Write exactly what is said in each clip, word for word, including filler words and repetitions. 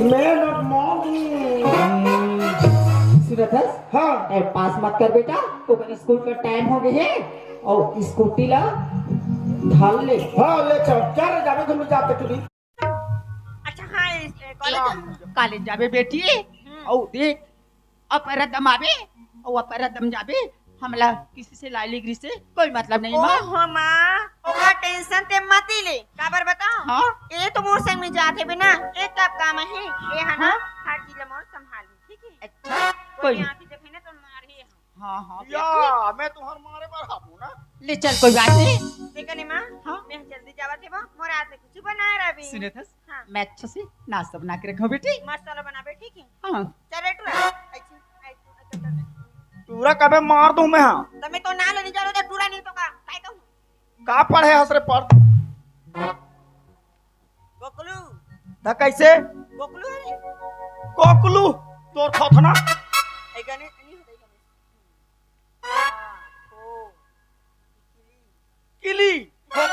मैं ना मार दूं। सुनत हस? हाँ। ए, पास मत कर बेटा, ओकर स्कूल का टाइम हो गए हे अउ स्कूटी ला धर ले। हाँ, ले चल, चल रे, जाबे घूम जाते टुरी। अच्छा, हाँ, ए, ए, कॉलेज हाँ। जा। कॉलेज जाबे बेटी, हम्म। अउ देख, अपर दम आबे, अउ अपर दम जाबे, हमला किसी से लाली गिरी से कोई मतलब नहीं ओ माँ। हो माँ, ओकर टेंशन ते मती ले, काबर बताओ? हाँ? ए तो मोर संग में जात हे बिना, ए तब काम हे, ए है ना, हाँ? हर चीज ला मोर संभाल, ठीक है? अच्छा, कोई कोई नहीं। आके देखे ना तो मार ही हम। हाँ, हाँ, या, बेटी। मैं तुम्हार मारे बर हाबू ना। ले चल, कोई बात नहीं। देख ने माँ, हाँ? मैं जल्दी जावत हे वो, मोर आज ले कुछ बनाए रहा भी। सुने थस? हाँ। मैं अच्छा से नाश्ता बना के रखा हूँ बेटी। मसाला बनाबे, ठीक है? हाँ। चल रे टूरा, ऐसे, ऐसे, ऐसे, ऐसे, ऐसे। टूरा कबे मार दूं मैं, हाँ। त मैं तो ना लेने जा रहा था, टूरा नहीं तो का, काय कहूँ? का पढ़े हस रे पढ़? गोकलू। त कैसे? गोकलू है रे। गोकलू, तोर थोथना। ऐ गने, नहीं होता, ऐ गने। हाँ, ओ। किली। अच्छा,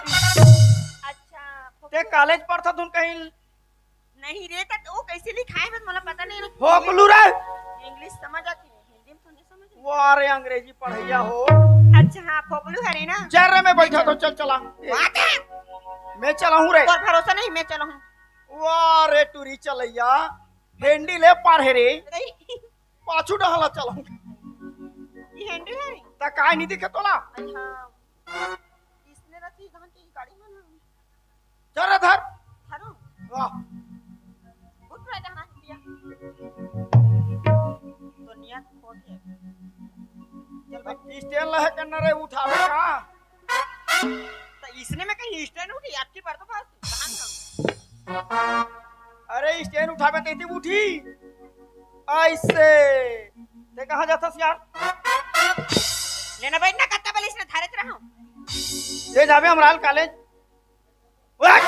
ते फोकलू। कॉलेज पढ़थस धुन कहीं? नहीं रे, त वो कैसे लिखाए बस मोला पता नहीं रे। फोकलू रे। इंग्लिश समझ आती है, हिंदी में तो नहीं समझ आती। वाह रे, अंग्रेजी पढ़ैया हो। अच्छा, हाँ, फोकलू हरे ना। चल रे, मैं बैठा तो चल चला। बात है। मैं चलाहूँ रे। तोर भरोसा नहीं, मैं चलाहूँ। वाह रे, टूरी चलैया। हेंडी ले पार है रे। नहीं। पाछू डहला चलाहूँ। ये हेंडी है रे। त काय नहीं दिखे तोला? अच्छा। इसने रखी धान की गाड़ी में ना। धर, धर। धरो। वाह। उठ रहा जहाँ से दिया। तो नियत खोट है। चल भाई। स्टैंड लहे करना रे उठावे का? तो इसने में कहीं स्टैंड उठी, अबकी बार तो बस धान हम। अरे स्टैंड उठावे ते थी उठी। ऐसे। ते कहाँ जाथस यार? लेना बैठ ना, कत्ता बलिस ने धारे रहो। ये जाबे हमराल कॉलेज। ओए!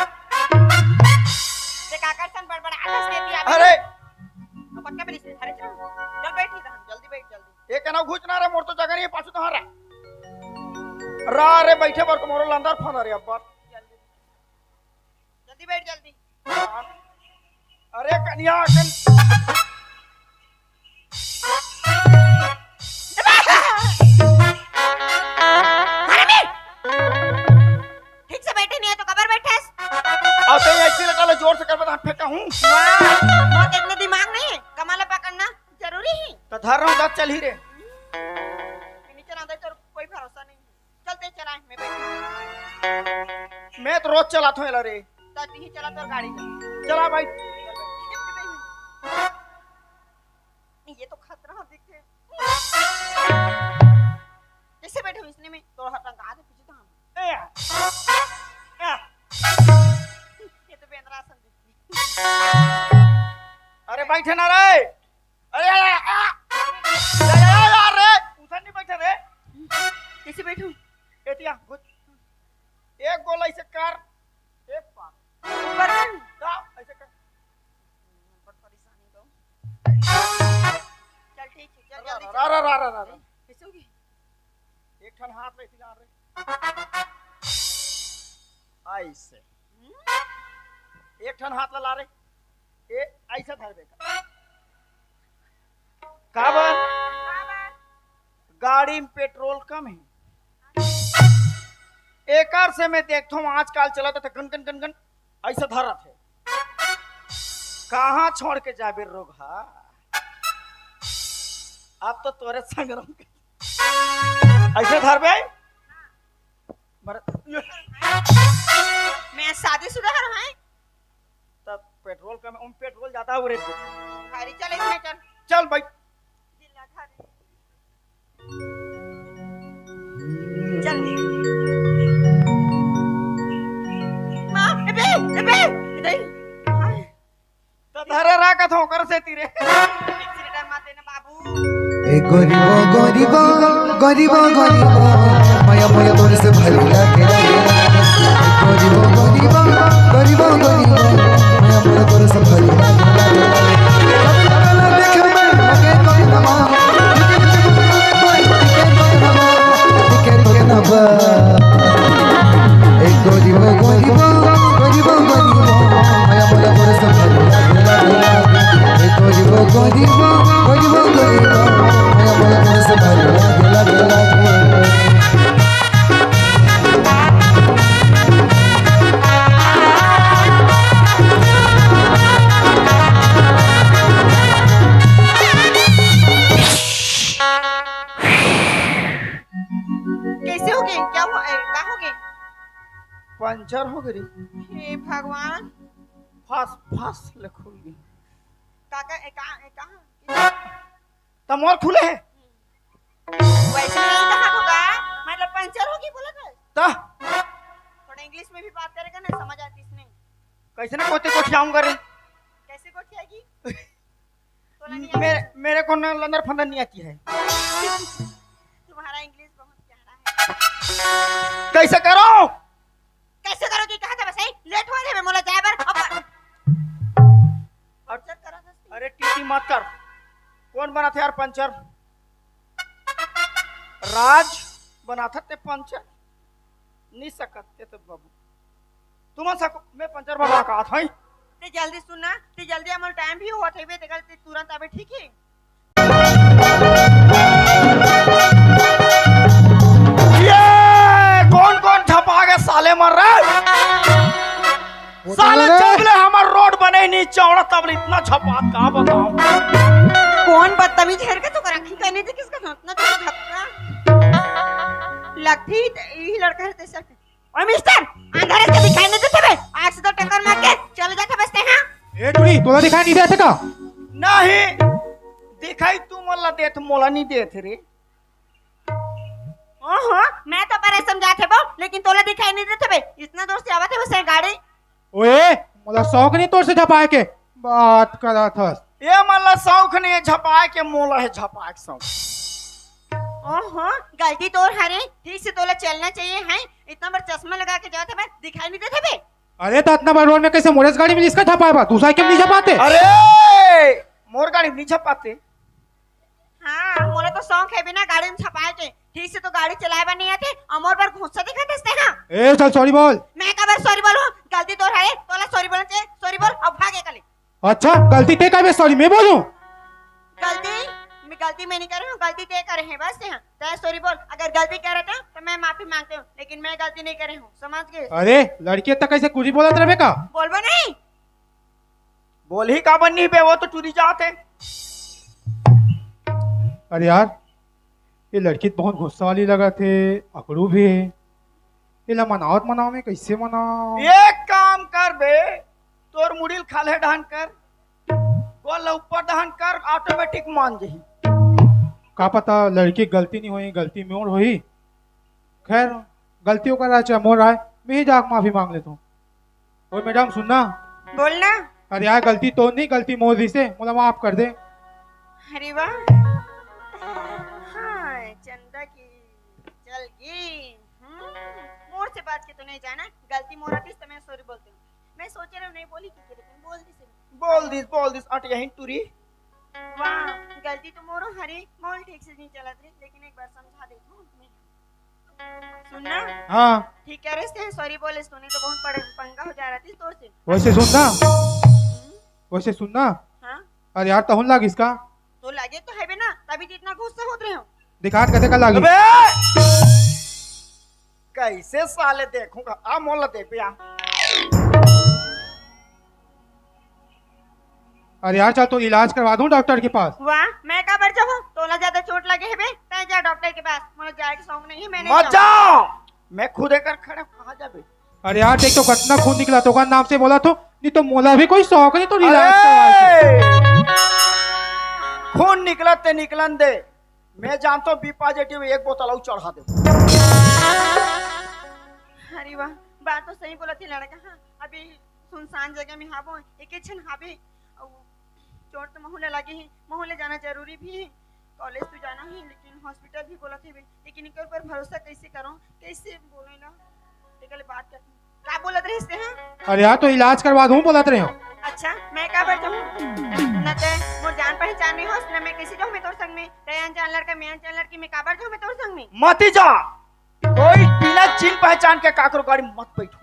ते काकर सन बड़बड़ाथस के दिया? अरे! अब पक्का बलिस ने धारे रहो। चल बैठ इधर, जल्दी बैठ, जल्दी। ये कहना घुस ना रे, मोर तो जगह नहीं है, पाछू तो हरा। रा रे, बैठे बर तो मोरो लंदर फंदा रे अब्बर। जल्दी। जल्दी बैठ, जल्दी। अरे कनिया, कन- अरे बे! ठीक से बैठे नहीं है तो कबर बैठे? अब तो ये ऐसी लटा लो, जोर से कर बता, फेंका हूँ। वाह, बहुत इतने दिमाग नहीं है, कमाला पकड़ना जरूरी है। तो धर रहा हूँ, दस चल ही रे। नीचे ना दे, कोई भरोसा नहीं है। चलते चलाए, मैं बैठ। मैं तो रोज चलाता हूँ एला रे। तो तू ही चला तोर गाड़ी चला। चला भाई। ये तो खतरा दिखे। कैसे बैठे हो इसने में? तो हर रंग आगे पीछे तो हम। ए, ए। ये तो बेंदरा सन दिखे। अरे बैठे ना रे। अरे, अरे, आ! अरे, अरे, अरे, उधर नहीं बैठे रे। कैसे बैठूं? एतिया, घुस। एक गोला ऐसे कर, एक पार। ऊपर कर। जा, ऐसे कर। बड़ परेशानी दो। चल ठीक है, चल जल्दी चल। रा, रा, रा, रा, रा, रा। कैसे होगी? एक ठन हाथ में इसी ला रे। ऐसे। हम्म? एक ठन हाथ ला, ला रे। ए, ऐसा धर दे। काबर? गाड़ी में पेट्रोल कम है। एकर से मैं देखता हूँ, आजकल चलत हे गन, गन, गन, गन, ऐसा धरत है। कहाँ छोड़ के जाबे रोगहा? अब तो तोरे संग रहूं। ऐसे धरबे? मर- मैं शादीशुदा हर भाई। तब पेट्रोल कम, उम, पेट्रोल ज्यादा हो रे। गाड़ी चले इसमें, चल। चल भाई। चल। माँ, एबे, एबे, एबे। तो धरे रहा कथो कर से तीरे। एक्सीडेंट माते ना बाबू। ए गरीब, गरीब, गरीब, गरीब, मया, मया तोर से भरी लागे। ए गरीब, गरीब, गरीब, गरीब, मया, मया तोर से भरी लागे। कभी कला देखे में मगे कोई नमा, कोई दिखे कोई नमा, दिखे कोई नमा। ए गरीब, गरीब, गरीब, गरीब, मया, हे भगवान। फस फस ले खुल गे। काका, ए, का, ए, कहाँ? त मोर खुले हे। वैसे नहीं कहा होगा, मतलब पंचर होगी बोला था। त थोड़ा इंग्लिश में भी बात करेगा ना, समझ आती इसने। कैसे ना कोते गोठियाऊंगा रे। कैसे गोठियाएगी? तोला नहीं मेरे, आती? मेरे को ना लंदर फंदर नहीं आती है। तुम्हारा इंग्लिश बहुत प्यारा है। कैसे करो? कैसे करो कि कहा था बस, लेट हो रहे मोला जाए बर। अब पंचर करा था। अरे टीटी मत कर। कौन बनाथे यार पंचर? राज बनाथा ते पंचर? नहीं सकत ते तो बाबू। तुमन सको, मैं पंचर बनवा का आत हई। ते जल्दी सुन ना, ते जल्दी, हमर टाइम भी होत हवे, ते कल ते तुरंत आबे, ठीक है? ये कौन कौन झपा के साले मर रहे? वो तो साले लगे। जब ले हमर रोड बने नहीं चौड़ा, तब ले इतना झपा, का बताऊं? कौन बदतमीज हेर के तो कर रखी, कहने थे किसका साथ ना तो झपका। लगती ही, यही लड़का रहते सर। ओए मिस्टर, अंधारे से दिखाई नहीं देते बे? आँख से तो टक्कर मार के चले जाते बसते हैं। ए टुरी, तोला दिखाई नहीं देते का? नहीं, दिखाई तू मोला देत, मोला नहीं देत रे। ओहो, मैं तो बड़े समझाते बो, लेकिन तोला दिखाई नहीं देते बे। इतना दूर से आवत है बस गाड़ी। ओए, मोला शौक नहीं तोर से झपाए के, बात करत हस। ये मोला शौक नहीं है झपाए के, मोला है झपाए के शौक। ओहो, गलती तोर हरे, ठीक से तोला चलना चाहिए है। इतना बड़ चश्मा लगा के जात हवे, दिखाई नहीं देत हवे। अरे, तो इतना बड़ रोड में कैसे मोरेस गाड़ी में जिसका झपाए बा? दूसरा क्यों नहीं झपाते? अरे, मोर गाड़ी में नहीं झपाते। हाँ, मोला तो शौक है बिना गाड़ी में झपाए के। ठीक से तो गाड़ी चलाए बर नहीं आते, अउ मोर बर गुस्सा दिखाते हस ते, हाँ। ए, चल सॉरी बोल। मैं काबर सॉरी बोलूं? गलती तोर हरे, तोला सॉरी बोलना चाहिए। सॉरी बोल, अब भाग एकले। अच्छा, गलती ते करे, सॉरी मैं बोलूं? गलती, मैं गलती मैं नहीं करे हूँ, गलती ते करे है बस। हाँ, ते सॉरी बोल। अगर गलती करे तो, तो मैं माफी मांगते हूँ, लेकिन मैं गलती नहीं करे हूँ, समझ गए? अरे, लड़की तक कैसे कुछ बोलत रहे का? बोलबो नहीं। बोलही काबर नहीं बे, वो तो टुरी जात है। अरे यार, ये लड़की तो बहुत गुस्सा वाली लगथे, अकड़ू भी है। एला मनावत मनाव में कैसे मनाव? एक काम कर बे, तोर मुड़ी ल खाल्हे डहन कर, गोड़ ल ऊपर डहन कर, ऑटोमेटिक मान जही। का पता लड़की गलती नहीं होही, गलती मोर होही। खैर, गलती ओकर आय चाहे मोर आय, मैं ही जाके माफी मांग लेता हूँ। ओए मैडम, सुन ना। बोल ना। अरे यार, गलती तोर नहीं, गलती मोर रहिसे, मोला माफ कर दे। अरे वाह। हाँ, चंदा की चल गई। हम्म, मोर से बात के तो नहीं जाना, गलती मोर आतिस तो मैं सॉरी बोलते हूँ। मैं सोचे रहे नहीं बोली कि, लेकिन बोल दी से। बोल दिस, बोल दिस, अट यहीं टुरी। वाह, गलती तो मोरो हरे, मोल ठीक से नहीं चलत रहे, लेकिन एक बार समझा देता हूँ मैं। सुन ना। हाँ। ठीक कह रहे थे, सॉरी बोले, तूने तो बहुत बड़े पंगा हो जा रहा थी तोर से। वैसे सुन ना। हम्म? वैसे सुन ना। हाँ? अरे यार, तहुन लागिस का? तो लगे तो है बे ना, तभी तो इतना गुस्सा होत रहे हो। दिखात कते का लागी? अबे! कैसे साले देखूंगा? आ मोला देख बे, आ। अरे यार, चल तो इलाज करवा दूं डॉक्टर के पास। वाह, मैं काबर जाहूं? तोला ज्यादा चोट लगे हे बे, तै जा डॉक्टर के पास। मोला जाए के शौक नहीं है, मैं नहीं मत जाऊं। जा, मैं खुद एकर खड़ा, कहाँ जाबे? अरे यार, देख तो कितना खून निकला, तो ओकर नाम से बोला तो, नहीं तो मोला भी कोई शौक नहीं तो इलाज करवाए के। अरे! खून निकलत ते निकलन दे, मैं जानता हूँ बी पॉजिटिव एक बोतल अउ चढ़ा दे। अरे वाह, बात तो सही बोला थे लड़का। हाँ, अभी सुनसान जगह में हाबो, एक ही छन हाबे, अउ चोट तो महू ला लगे ही, महू ला जाना जरूरी भी है। कॉलेज तो जाना ही, लेकिन हॉस्पिटल भी बोलत हे बे, लेकिन एकर ऊपर भरोसा कैसे करो, कैसे बोले ना, तेकर ले बात करती। का बोलत रहिस ते, हाँ? अरे यार, तो इलाज करवा दूं बोलत रहे हो। अच्छा, मैं काबर जाहूं? न ते मोर जान पहचान नहीं होस, न मैं कैसे जाहूं मैं तोर संग में? ते अनजान लड़का, मैं अनजान लड़की, मैं काबर जाहूं मैं तोर संग में? मती जा। कोई बिना चिन पहचान के काकरो गाड़ी मत बैठू।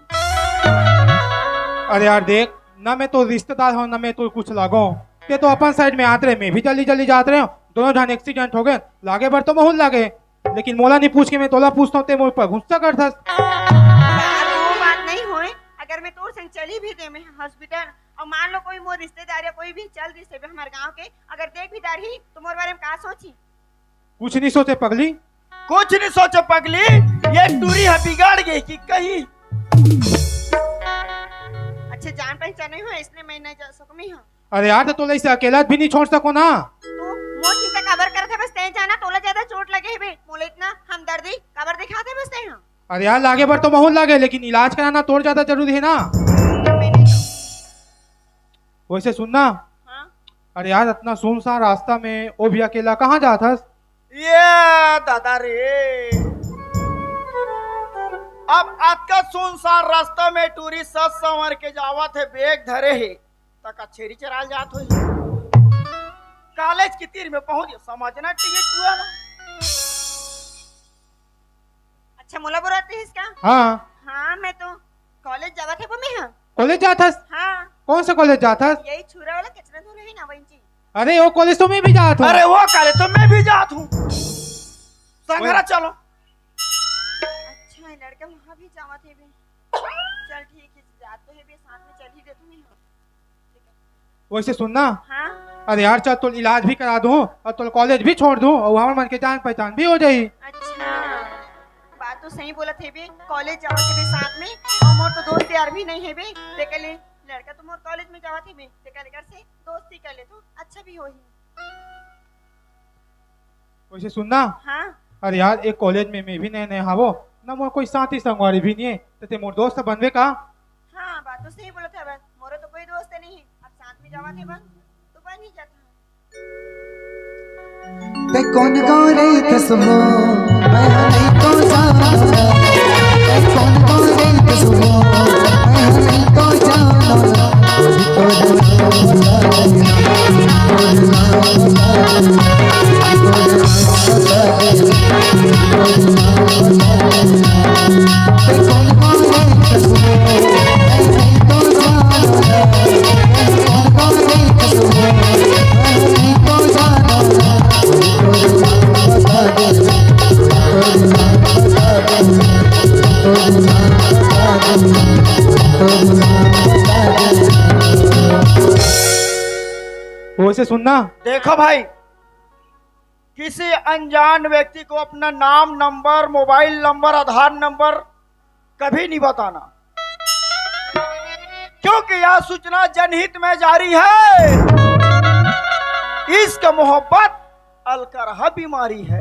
अरे यार देख, ना मैं तो रिश्तेदार हूँ, ना मैं तो कुछ लागो। ते तो अपन साइड में आत रहे, मैं भी जल्दी जल्दी जात रहे हूँ। दोनों जन एक्सीडेंट हो गए, लागे बर तो महूल लागे, लेकिन मोला नहीं पूछ के मैं तोला पूछता हूँ, ते मोर पर गुस्सा करथस। यार, वो बात नहीं होए। अगर मैं तोर संग चली भी दे मैं हॉस्पिटल, और मान लो कोई मोर रिश्तेदार या कोई भी चल दिसे हमारे गांव के, अगर देख भी दारही, तो मोर बारे में का सोची? कुछ नहीं सोचे पगली। कुछ नहीं सोचे पगली, ये टूरी ह बिगड़ गई कि कहीं। अच्छा, जान पहचान नहीं हो, इसलिए मैं नहीं जा सकूँ मैं। हाँ। अरे यार, त तोला इसे अकेला भी नहीं छोड़ सको ना। तू मोर चिंता काबर करत हे? बस तैं जाना, तोला ज्यादा चोट लगे हे बे, मोला इतना हमदर्दी काबर दिखात हे बस तैं? हाँ। अरे यार, लागे बर तो महूँ लागे, लेकिन इलाज कराना तोर ज्यादा जरूरी हे ना। मैं नहीं जाऊँ। वैसे सुन ना। हाँ। अरे यार, इतना सुनसान रास्ता में वो भी अकेला कहाँ जात हस? ये दादा रे, अब अतका सुनसान रास्ता में टूरी सज संवर के जावत हे, bag धरे हे, त का छेरी चराल जात होही। कॉलेज के तीर में पहुंच समझना चाहिए टूरा ला। अच्छा, मोला बुलाते हैं इसका? हाँ। हाँ, मैं तो कॉलेज जावत हे वो मैं। हाँ। कॉलेज जात हस? हाँ। कौन सा कॉलेज जात हस? यही छुरा वाला कचरा धुरा है ना, वहीं जी। अरे, वो कॉलेज तो मैं भी जात हूँ। अरे, वो कॉलेज तो मैं भी जात हूँ। संगरा वही। चलो। अच्छा, ये लड़का वहाँ भी जावत हे भी। चल ठीक है, जाते हैं भी साथ में, चल ही दे तुम्हें। वैसे सुन ना। हाँ। अरे यार, चल, तोर इलाज भी करा दूँ और तोर कॉलेज भी छोड़ दूँ और हमर मन के जान पहचान भी हो जाही। अच्छा, बात तो सही बोलत हे बे, कॉलेज जावत हे बे साथ में, और मोर तो दोस्त यार भी नहीं हे बे, तेकर ले लड़का तो मोर कॉलेज में जावत हे बे, तेकर ले कर से दोस्ती कर ले तो अच्छा भी होही। वैसे सुन ना। हाँ। अरे यार, एक कॉलेज में मैं भी नया नया हावो ना, मोर कोई साथी संगवारी भी नहीं है, तो ते मोर दोस्त बनबे का? हाँ, बात तो सही बोलत हे बे, मोरो तो कोई दोस्त नहीं है, अब साथ में जावत हे बन, तो बन ही जाता। ते कौन गाँव रहिथस वो, मैं नहीं तो जानव। ते कौन गाँव रहिथस वो, मैं नहीं तो जानव। वैसे सुन ना। देखो भाई, किसी अनजान व्यक्ति को अपना नाम, नंबर, मोबाइल नंबर, आधार नंबर कभी नहीं बताना, क्योंकि यह सूचना जनहित में जारी है। इश्क मोहब्बत अलकरहा बीमारी है।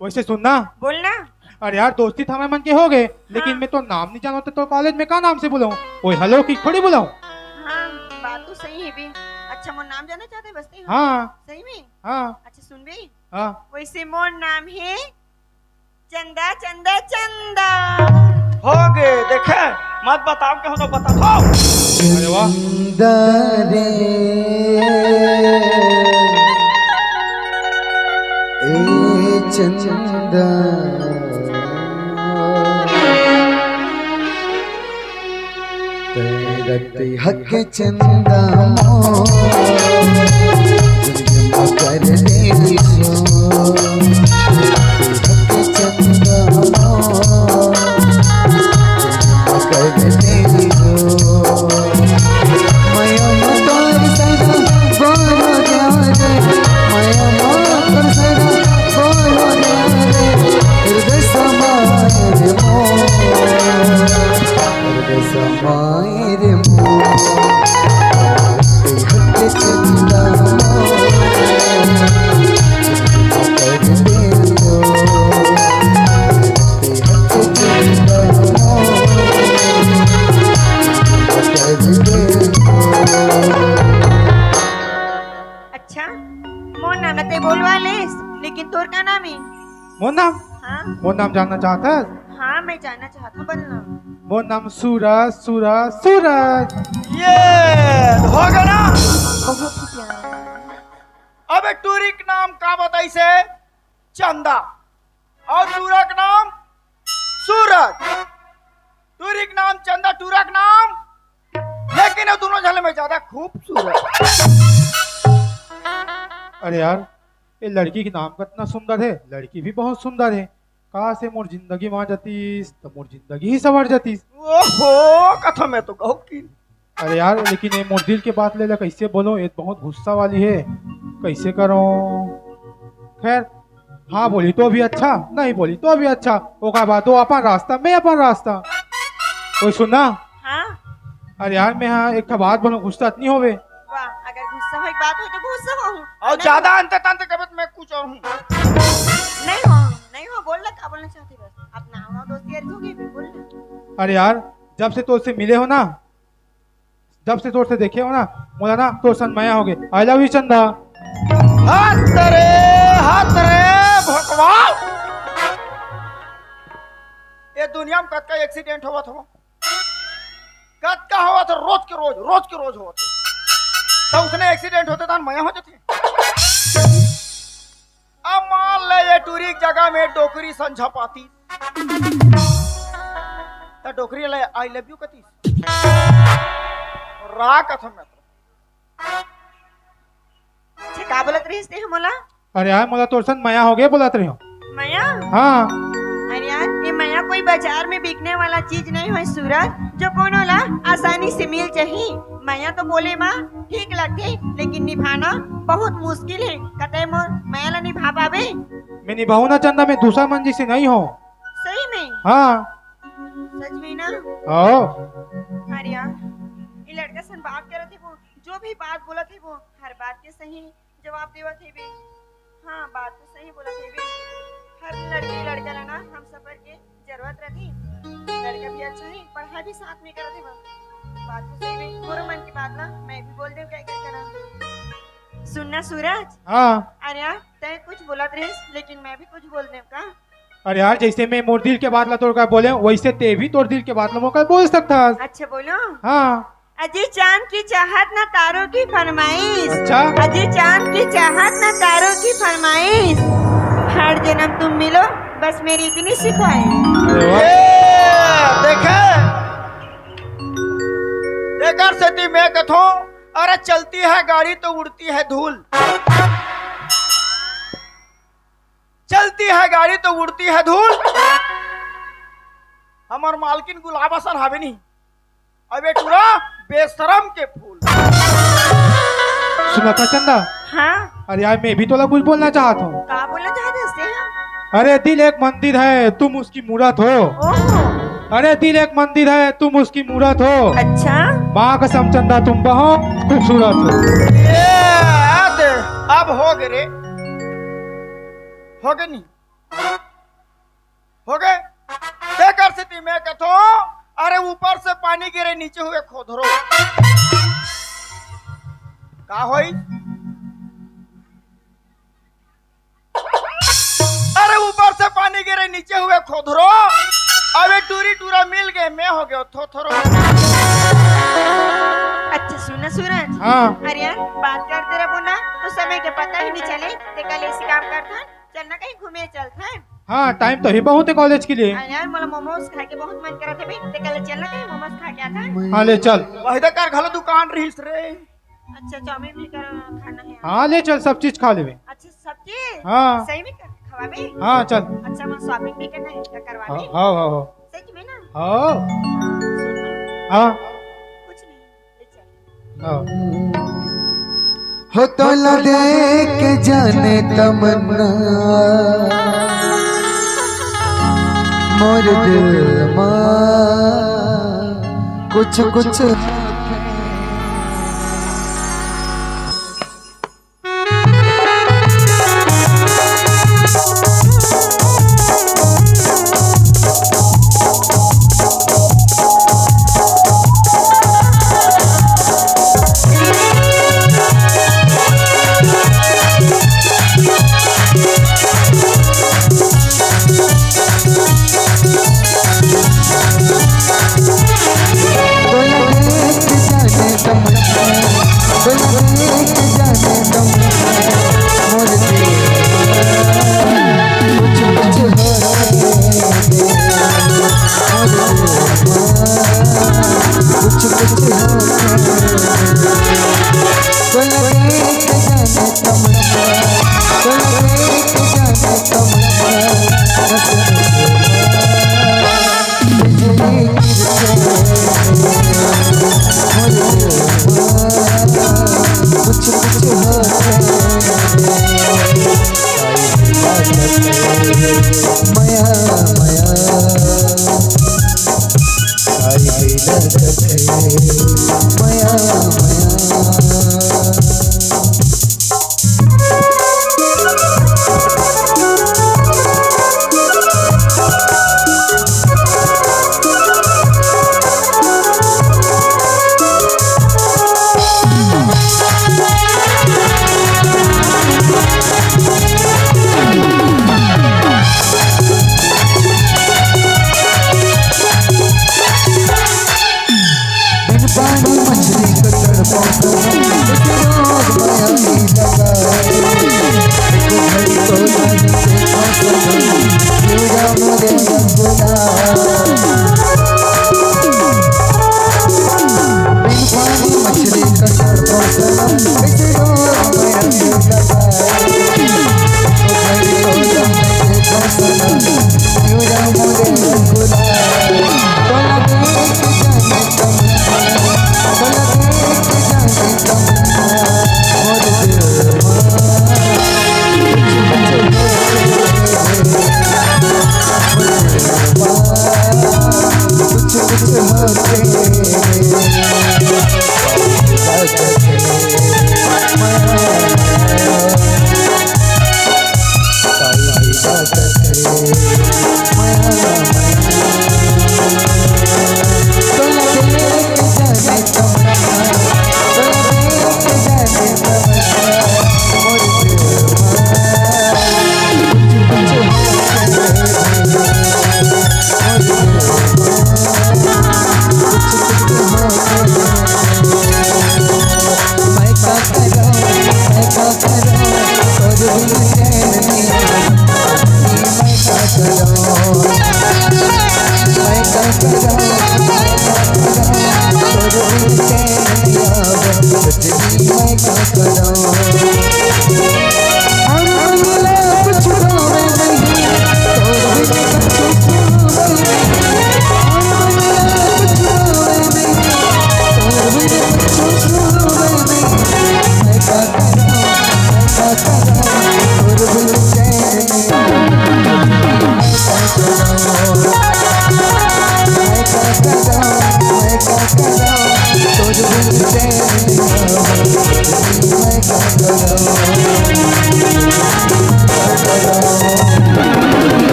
वैसे सुन ना। बोल ना। अरे यार, दोस्ती तो हमर मन के हो गए, लेकिन हाँ। मैं तो नाम नहीं जानव, तो कॉलेज में का नाम से बुलाऊं? ओए हेलो की थोड़ी बुलाऊं। हाँ, बात तो सही है भी। अच्छा, मोर नाम जानना चाहते बस ते? हाँ। सही में? हाँ। अच्छा, सुन बे। हाँ। वैसे मोर नाम है चंदा, चंदा, चंदा। हो गए, देखे, मत बताओ, कहो तो बता दो। अरे वाह। चंदा रे, ए चंदा, तेरा हक चंदा मोर कर दे जो। हक चंदा मोर कर दे जो। मया मोर सदा बोलो रे, मया मोर सदा बोलो रे, हृदय समाए रे मोर। समाए रे मोर, हक चंदा मोर, कर दे जो। हक चंदा मोर, कर दे जो। अच्छा, मोर नाम ला ते बोलवा लेस, लेकिन तोर का नाम है? मोर नाम? हाँ। मोर नाम जानना चाहत हस? हाँ, मैं जानना चाहत हूँ, बोल ना। मोर नाम सूरज, सूरज, सूरज। ये हो गया ना? बहुत ही प्यारा। अबे टूरी के नाम का बताइस हे? चंदा। और टूरा के नाम सूरज। टूरी के नाम चंदा, टूरा के नाम, लेकिन ये दोनों झन में ज्यादा खूबसूरत। अरे यार, ये लड़की के नाम कतना सुंदर हे, लड़की भी बहुत सुंदर हे। काश ये मोर जिंदगी में आ जातीस, त मोर जिंदगी ही संवर जातीस। ओहो, कथा में तो कहूँ कि अरे यार, लेकिन ये मोर दिल के बात ले ला कैसे बोलो, ये बहुत गुस्सा वाली हे, कैसे करो? खैर, हाँ बोली तो भी अच्छा, नहीं बोली तो भी अच्छा, ओकर बाद वो अपन रास्ता, मैं अपन रास्ता। ओए सुन ना। हाँ। अरे यार, मैं हाँ एक ठा बात बोलूं, गुस्सा तो नहीं होवे? वाह, अगर गुस्सा हो एक बात हो तो गुस्सा हो। अउ नहीं ज्यादा हो। अंते तंते कबे तो मैं कुछ अउ हूँ। नहीं हो, नहीं हो, बोल ना, का बोलना चाहती बस। अपना आओ दोस्ती यारी होगी, बोल ना। अरे यार, जब से तोर से मिले हो ना, जब से तोर से देखे हो ना, मोला ना तोर सन मया होगे। I love you चंदा। हत रे, हत रे भगवान, ये दुनिया में कतका एक्सीडेंट होवत हो, कतका होवत हो, रोज के रोज, रोज के रोज होवत हो। त उसने एक्सीडेंट होथे त मया हो जाथे। अब मान ले ये टूरी के जगह में डोकरी संझा पाती, त डोकरी ले I love you कतीस। रा कथम में तो। अच्छा, का बोलत रहिस ते मोला? अरे यार, मोला तोर सन मया होगे बोलत रहियो। मया? हाँ। अरे यार, ये मया कोई बाजार में बिकने वाला चीज नहीं होय सूरज, जो कोनो ला आसानी से मिल जाही। मया तो बोले मा ठीक लगथे, लेकिन निभाना बहुत मुश्किल हे। कते मोर मया ला निभा पाबे? मैं निभाहूं ना चंदा, मैं दूसर मन जैसे नहीं हो। सही में? हाँ। सच में ना? हाँ। अरे यार, ये लड़का सन बात करत हे वो, जो भी बात बोलत हे वो, हर बात के सही जवाब देवत हे बे। हाँ, बात तो सही बोलत हे बे। हर लड़की लड़का ला ना हमसफर के जरूरत रही। लड़का भी अच्छा हे, पढ़ाई भी साथ में करत हे बा। बात तो सही बे, मोरो मन की बात ना मैं भी बोल देव, का करा। सुन ना सूरज। हाँ। अरे यार, तैं कुछ बोलत रहिस, लेकिन मैं भी कुछ बोल देव का? अरे यार, जैसे मैं मोर दिल के बात ला तोर का बोले, वैसे ते भी तोर दिल के बात ला मोर का बोल सकथस। अच्छा, बोलो। हाँ। अजी चांद की चाहत ना तारों की फरमाइश। अच्छा। अजी चांद की चाहत ना तारों की फरमाइश। हर जन्म तुम मिलो, बस मेरी इतनी सी ख्वाहिश। अरे वाह। ये देखे, एकर सेती मैं कथों, अरे चलती है गाड़ी तो उड़ती है धूल, चलती है गाड़ी तो उड़ती है धूल। हमर मालकिन गुलाब असन हावे नहीं, अब ये टूरा बेशरम के फूल। सुना था चंदा? हाँ। अरे यार, मैं भी तोला कुछ बोलना चाहत हूँ। का बोलना चाहत हस ते? अरे दिल एक मंदिर है, तुम उसकी मूरत हो। ओहो। अरे दिल एक मंदिर है, तुम उसकी मूरत हो। अच्छा। माँ कसम चंदा, तुम बहुत खूबसूरत हो। ए, आ दे, अब हो गे रे, हो गे नहीं, हो गे। तेकर सेती मैं कथों, अरे ऊपर से पानी गिरे, नीचे हुए खोधरो। का होई? अरे ऊपर से पानी गिरे, नीचे हुए खोधरो। अबे टूरी टूरा मिल गए, मैं हो गयो थोथरो। अच्छा सुन ना सूरज। हाँ। अरे यार, बात करते रहो ना तो समय के पता ही नहीं चले। ते कल ऐसी काम करथन, चल ना कहीं घूमे चलथन। हाँ, टाइम तो ही बहुत है कॉलेज के लिए। अरे यार, मोला मोमोज खाए के बहुत मन करत हे बे। ते कल चल ना कहीं मोमोज खा के आथन। हाँ, ले चल। वही तो कर घलो दुकान रहिस रे। अच्छा, चाउमीन भी कर खाना है। हाँ, ले चल, सब चीज खा लेबे। अच्छा, सब चीज? हाँ। सही में कर, खवाबे? हाँ, चल। अच्छा, मैं शॉपिंग भी करना है, क्या करवा हाँ, दे? हाँ, हाँ, हाँ। सच में ना? हाँ। सुन ना। हाँ। कुछ नहीं, ले चल। हाँ। हो तोला देख के जाने तमन्ना, मोर दिल मा कुछ कुछ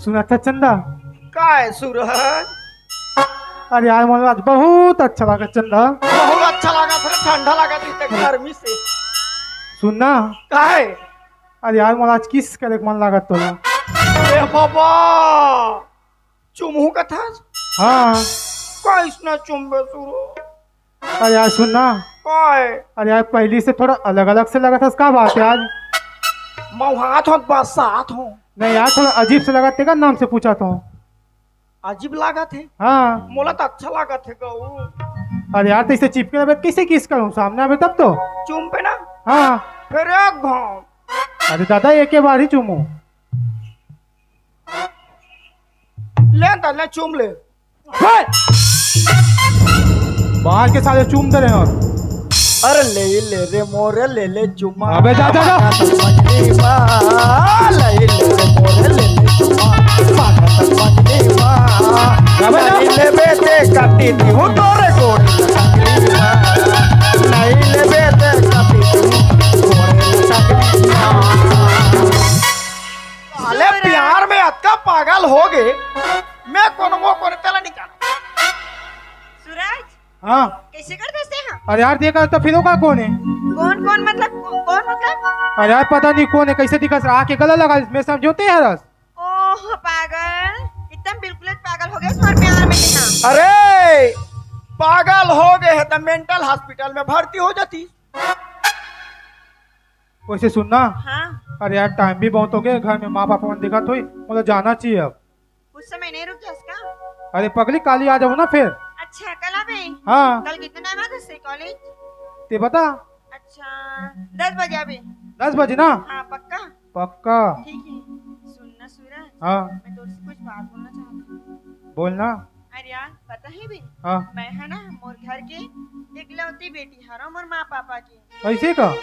सुनत हस चंदा? काय सूरज? अरे यार, मोला आज बहुत अच्छा लागत चंदा। बहुत अच्छा लागत रे, ठंडा लागत इतने गर्मी से। सुन ना। काय? अरे यार, मोला आज किस करे के मन लागत तोला। ए बाबा, चुमहू कथस? हाँ। कैसना चुमबे सूरज? अरे यार सुन ना। काय? अरे यार, पहली से थोड़ा अलग अलग से लगत हस, का बात है आज? मौहात हो, बसात हो। नहीं यार, थोड़ा अजीब से लगत, तेकर नाम से पूछत हो। अजीब लागत है? हाँ। मोला तो अच्छा लागत है गऊ। अरे यार, तो इसे चिपके रहे, कैसे किस करूँ? सामने आवे तब तो। चुम पे ना। हाँ। फिर एक घाव। अरे दादा, एक ही बार ही चूमू। ले अंदर, ले चूम ले। बाहर के साले चूम दे रहे हैं। अरे ले ले रे मोरे, ले ले चुम्मा। अबे जा, जा, जा। ले ले रे मोरे, ले ले चुम्मा। अबे जा। ले ले बेटे काटी दी हूँ तोरे गोड़। नहीं ले बेटे काटी दी हूँ तोरे। साले प्यार में अतका पागल हो गए, मैं कोनो वो करे तेला निकाल। सूरज, हाँ। कैसे कर देते हैं? अरे यार, देखा तो फिर का कौन है? कौन, कौन मतलब, कौन मतलब? अरे यार, पता नहीं कौन है, कैसे दिखा, आके गला लगा, मैं समझौते यार। ओह पागल, एकदम बिल्कुल पागल हो गया तुम्हारे प्यार में। अरे पागल हो गए है तो मेंटल हॉस्पिटल में भर्ती हो जाती। वैसे सुन ना। हाँ। अरे यार, टाइम भी बहुत हो गया, घर में माँ पापा मन दिखत होई, मतलब जाना चाहिए अब। कुछ समय नहीं रुक जास का? अरे पगली, काली आ जाओ ना फिर। अच्छा, कल आबे? हाँ। कल कितने टाइम आते से कॉलेज? ते बता। अच्छा, दस बजे आबे। दस बजे ना? हाँ, पक्का? पक्का। ठीक है। सुन ना सूरज, हाँ। मैं तोर से कुछ बात बोलना चाहत हूँ। बोल ना। अरे यार, पता है बे, हाँ। मैं है ना, मोर घर के इकलौती बेटी हरव, मोर माँ पापा के। ऐसे का? हाँ,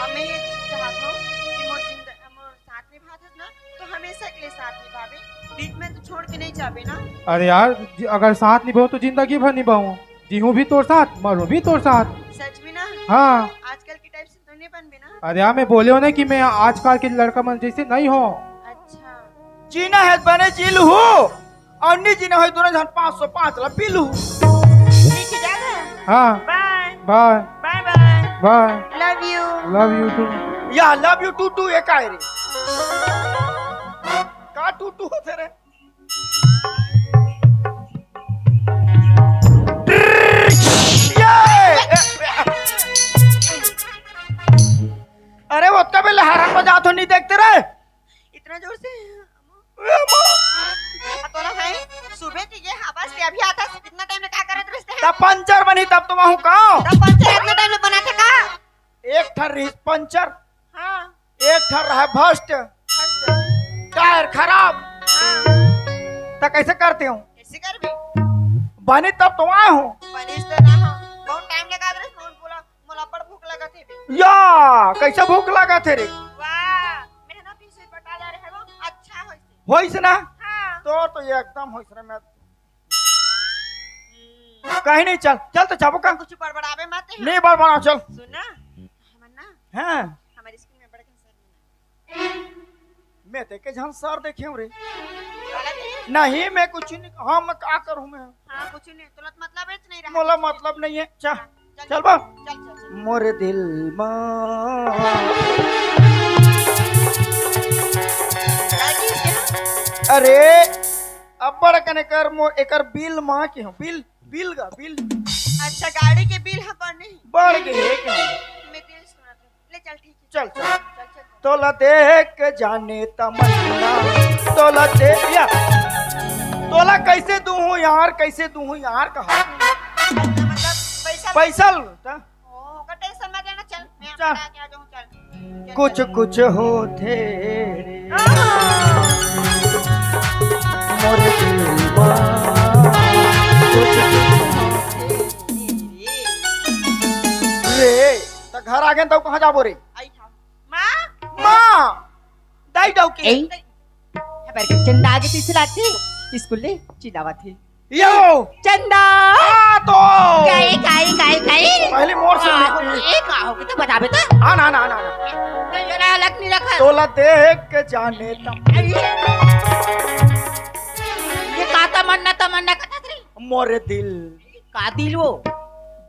अब मैं ये चाहत हूँ कि मोर जिंद-, मोर साथ निभात हस ना, तो हमेशा के लिए साथ निभाबे, बीच में तो छोड़ के नहीं जाबे ना। अरे यार, जि-, अगर साथ निभाऊं तो जिंदगी भर निभाऊं, जीऊं भी तोर साथ, मरूं भी तोर साथ। सच में ना? हाँ। आजकल के टाइप से तो नहीं बनबे ना? अरे यार, मैं बोले हो ना कि मैं आजकल के लड़का मन जैसे नहीं हो। अच्छा। जीना है बने जी लूहू, और नहीं जीना है दोनों जन पाँच सौ पाँच ला पी लूहू। ठीक है, जा ना। हाँ। बाय। बाय। बाय बाय। बाय। Love you। Love you too। या love you too too एक आए रे। का टू टू होते रे? ये! अरे वो तबे लहरा को जात हो नहीं देखते रे। इतना जोर से? ए माँ! आ, तोला भाई, सुबह के ये हवा से अभी आता है, इतना टाइम ले का करत रहते हैं? तब पंचर बनी तब तुम आहू का? तब पंचर इतना टाइम ले बनाते का? एक ठर रही पंचर। हाँ। एक ठर रहा भस्ट। भस्ट। टायर खराब। हाँ। त कैसे करते हो? कैसे करबे? बनी तब तुम आए हो। बनिस तो ना हो। बहुत टाइम लगा दे, कौन बोला? मोला बड़ भूख लगत हे बे। या, कैसे भूख लगत हे रे? वाह, मेहनत ही से बटा जा रहे हो, अच्छा होइसे। होइस ना? हाँ। तो, तो ये एकदम होइस रे, मैं कहीं नहीं, चल, चल तो जाबो का? कुछ बड़बड़ाबे मत है। नहीं बड़बड़ा, चल। सुन ना, हमन ना, हाँ। हमारे स्कूल में बड़े कंसर्न में ना। मैं देखे झन सर देखे हूँ रे। गलत है। नहीं, मैं कुछ नहीं, हाँ, मैं का करूँ मैं? हाँ, कुछ नहीं, तुरंत मतलब है, नहीं रहा। मोला मतलब नहीं है, चा, हाँ, चल, चल बा। चल, चल, चल। मोर दिल मा। क्या चीज के? अरे, अब्बड़ कने कर मोर एकर बिल मा के हो, बिल, बिल गा, बिल। अच्छा, गाड़ी के बिल ह बढ़ नहीं? बढ़ गे हे के? मैं दिल सुना दे। ले चल, ठीक है। चल, चल। चल, चल, चल। तोला देख के जाने तमन्ना, तोला दे-, या, तोला कैसे दूँ हूँ यार, कैसे दूँ हूँ यार, कहा। मतलब, पैसा पैसा ल-, त? ओ, ओकर टेंशन मत लेना, चल, मैं चल। आपको लेके आ जाऊँ, चल। चल, कुछ, चल। कुछ होथे रे। हाँ। मोर दिल मा, कुछ, कुछ होथे रे। रे, त घर आ गेन त कहाँ जाबो रे? आई था। माँ? माँ! दाई डौकी। ए? हमारे चंदा आगे पीछे लाती, स्कूल ले चिल्लावत हे। यो! चंदा! आ तो! काई, काई, काई, काई? पहले मोर से आ, निकल। ए, का हो गया तो बताबे तो? आ, ना, ना, ना, ना। तो ये ना अलग नहीं रखा। तोला देख के जाने तम। ये का तमन्ना, तमन्ना का रे? मोर दिल। का दिल वो?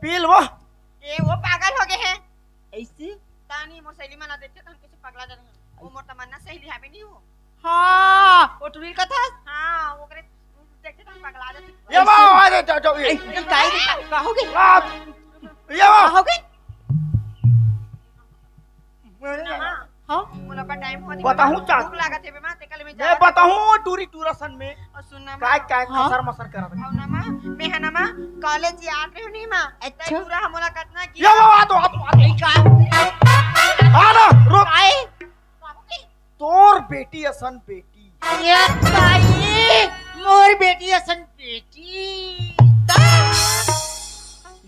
बिल वो। ए, वो पागल हो गए हैं। ऐसे? तानी मोर सहेली मना देखे, तो हम कैसे पगला जाते हैं। वो मोर तमन्ना सहेली हमें नहीं हो। हाँ, वो टुरी का था? हाँ, वो करे, देखे तो हम पगला जाते हैं। ये बा, अरे, जाओ, जाओ, ये। ए, ए, काहे रे? का हो गई? आप, ये बा। का हो गई? हाँ? मोला बा टाइम हो बताहूँ का? भूख लागत हे बे माँ, तेकर ले मैं मैं जावत बताहूँ टूरी टूरा सन में। अउ सुन ना काय माँ। काय हाँ? खसर मसर करत हे। अउ ना माँ, मैं है ना माँ, कॉलेज याद रहे नहीं माँ। अच्छा। तै पूरा हमला कतना ये किया। वो आ तो, आ तो, आ तो। नहीं का? आ ना, रुक। आए? तोर बेटी असन बेटी। ये ताई, मोर बेटी असन बेटी।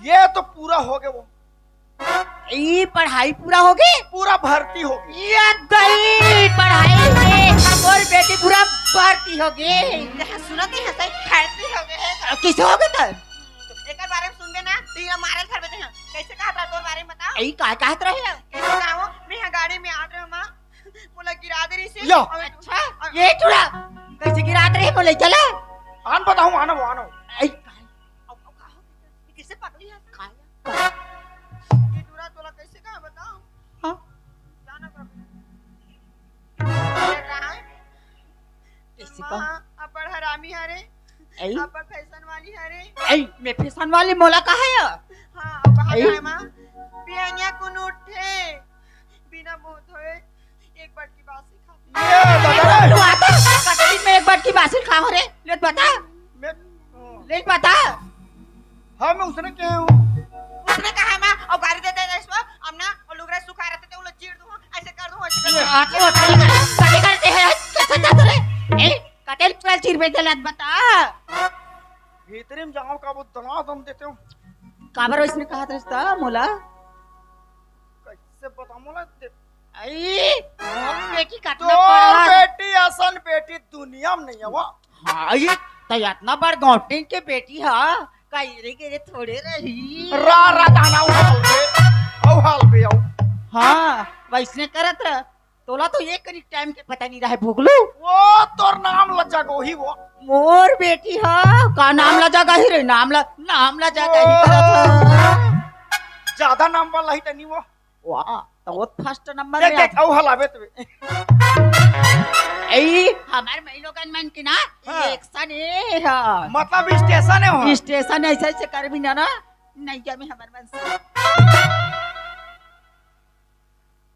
ये तो पूरा हो गया वो। ई पढ़ाई पूरा हो गई? पूरा भर्ती हो गई। ये गई पढ़ाई में, मोर बेटी पूरा भर्ती हो गई। यहाँ सुनत ही हंसाई भर्ती हो गए है। अब किसे हो गए तब? एकर बारे में सुनबे ना, तो ये मारल धरबे ते हैं। कैसे कहत रहा तोर बारे में बताओ? ई का कहत रहे? कैसे कहो? मैं यहाँ गाड़ी में आत रहे माँ, मोला गिरा दे रही से। या। और अच्छा, और ये टुरा कैसे गिरा दे रहे बोले चले? आन बताऊँ, आनो, आनो। आई, अब, अब का हो? ये कैसे पकड़ी है? खाया। ये टुरा तोला कैसे कहा बताओ? हाँ। जाना कभी। कैसे कहा? माँ, अब्बड़ हरामी हरे। आई? अब्बड़ फैशन वाली हरे। आई, मैं फैशन वाली मोला कहा है? हाँ, अब कहा आई? है माँ? बिहनिया कुन उठे, बिना मुंह धोए, एक बटकी बासी खा। ये दादा रे। तू आता, कटोरी में एक बटकी बासी खा हो रे। ले बता। मैं, ले बता। हाँ, मैं उसने कहे हूँ। उसने कहा है माँ, और गाड़ी दे दे इसको, अब ना, और लुगरा आके होटल का कटे करते हैं, कैसे जात रे? ए, कटेल पूरा चीर बेच देला, बता। भीतरी में जाओ का वो दना दम देते हो। काबर वैसने कहा था मोला? कैसे बता मोला दे। आई, मोर बेटी कतना तोर पढ़ा। बेटी असन बेटी दुनिया में नहीं है वो। हाँ, ये तो इतना बड़ गौटिन के बेटी हा, का इरे गिरे थोड़े रही। रा, रा, जाना, अउ हाल बे, अउ हाल बे, अउ। हाँ, वैसने करत रह। तोला तो एक कनिक टाइम के पता नहीं रहे, भोगलू। वो तोर नाम ला जगोही वो। मोर बेटी हा, का नाम ला जगही रे, नाम ला, नाम ला जगही ओ। करत हा। ज्यादा नाम वाला ही तनी वो। वाह, तो वो फर्स्ट नंबर देख, में देख, आ- अउ हलावे तबे। ए, हमार माई लोगन मन के ना, हाँ। एक सन ए हा। मतलब स्टेशन है वहाँ? स्टेशन ऐसे, ऐसे कर भी ना, ना, नैया में हमार मन से।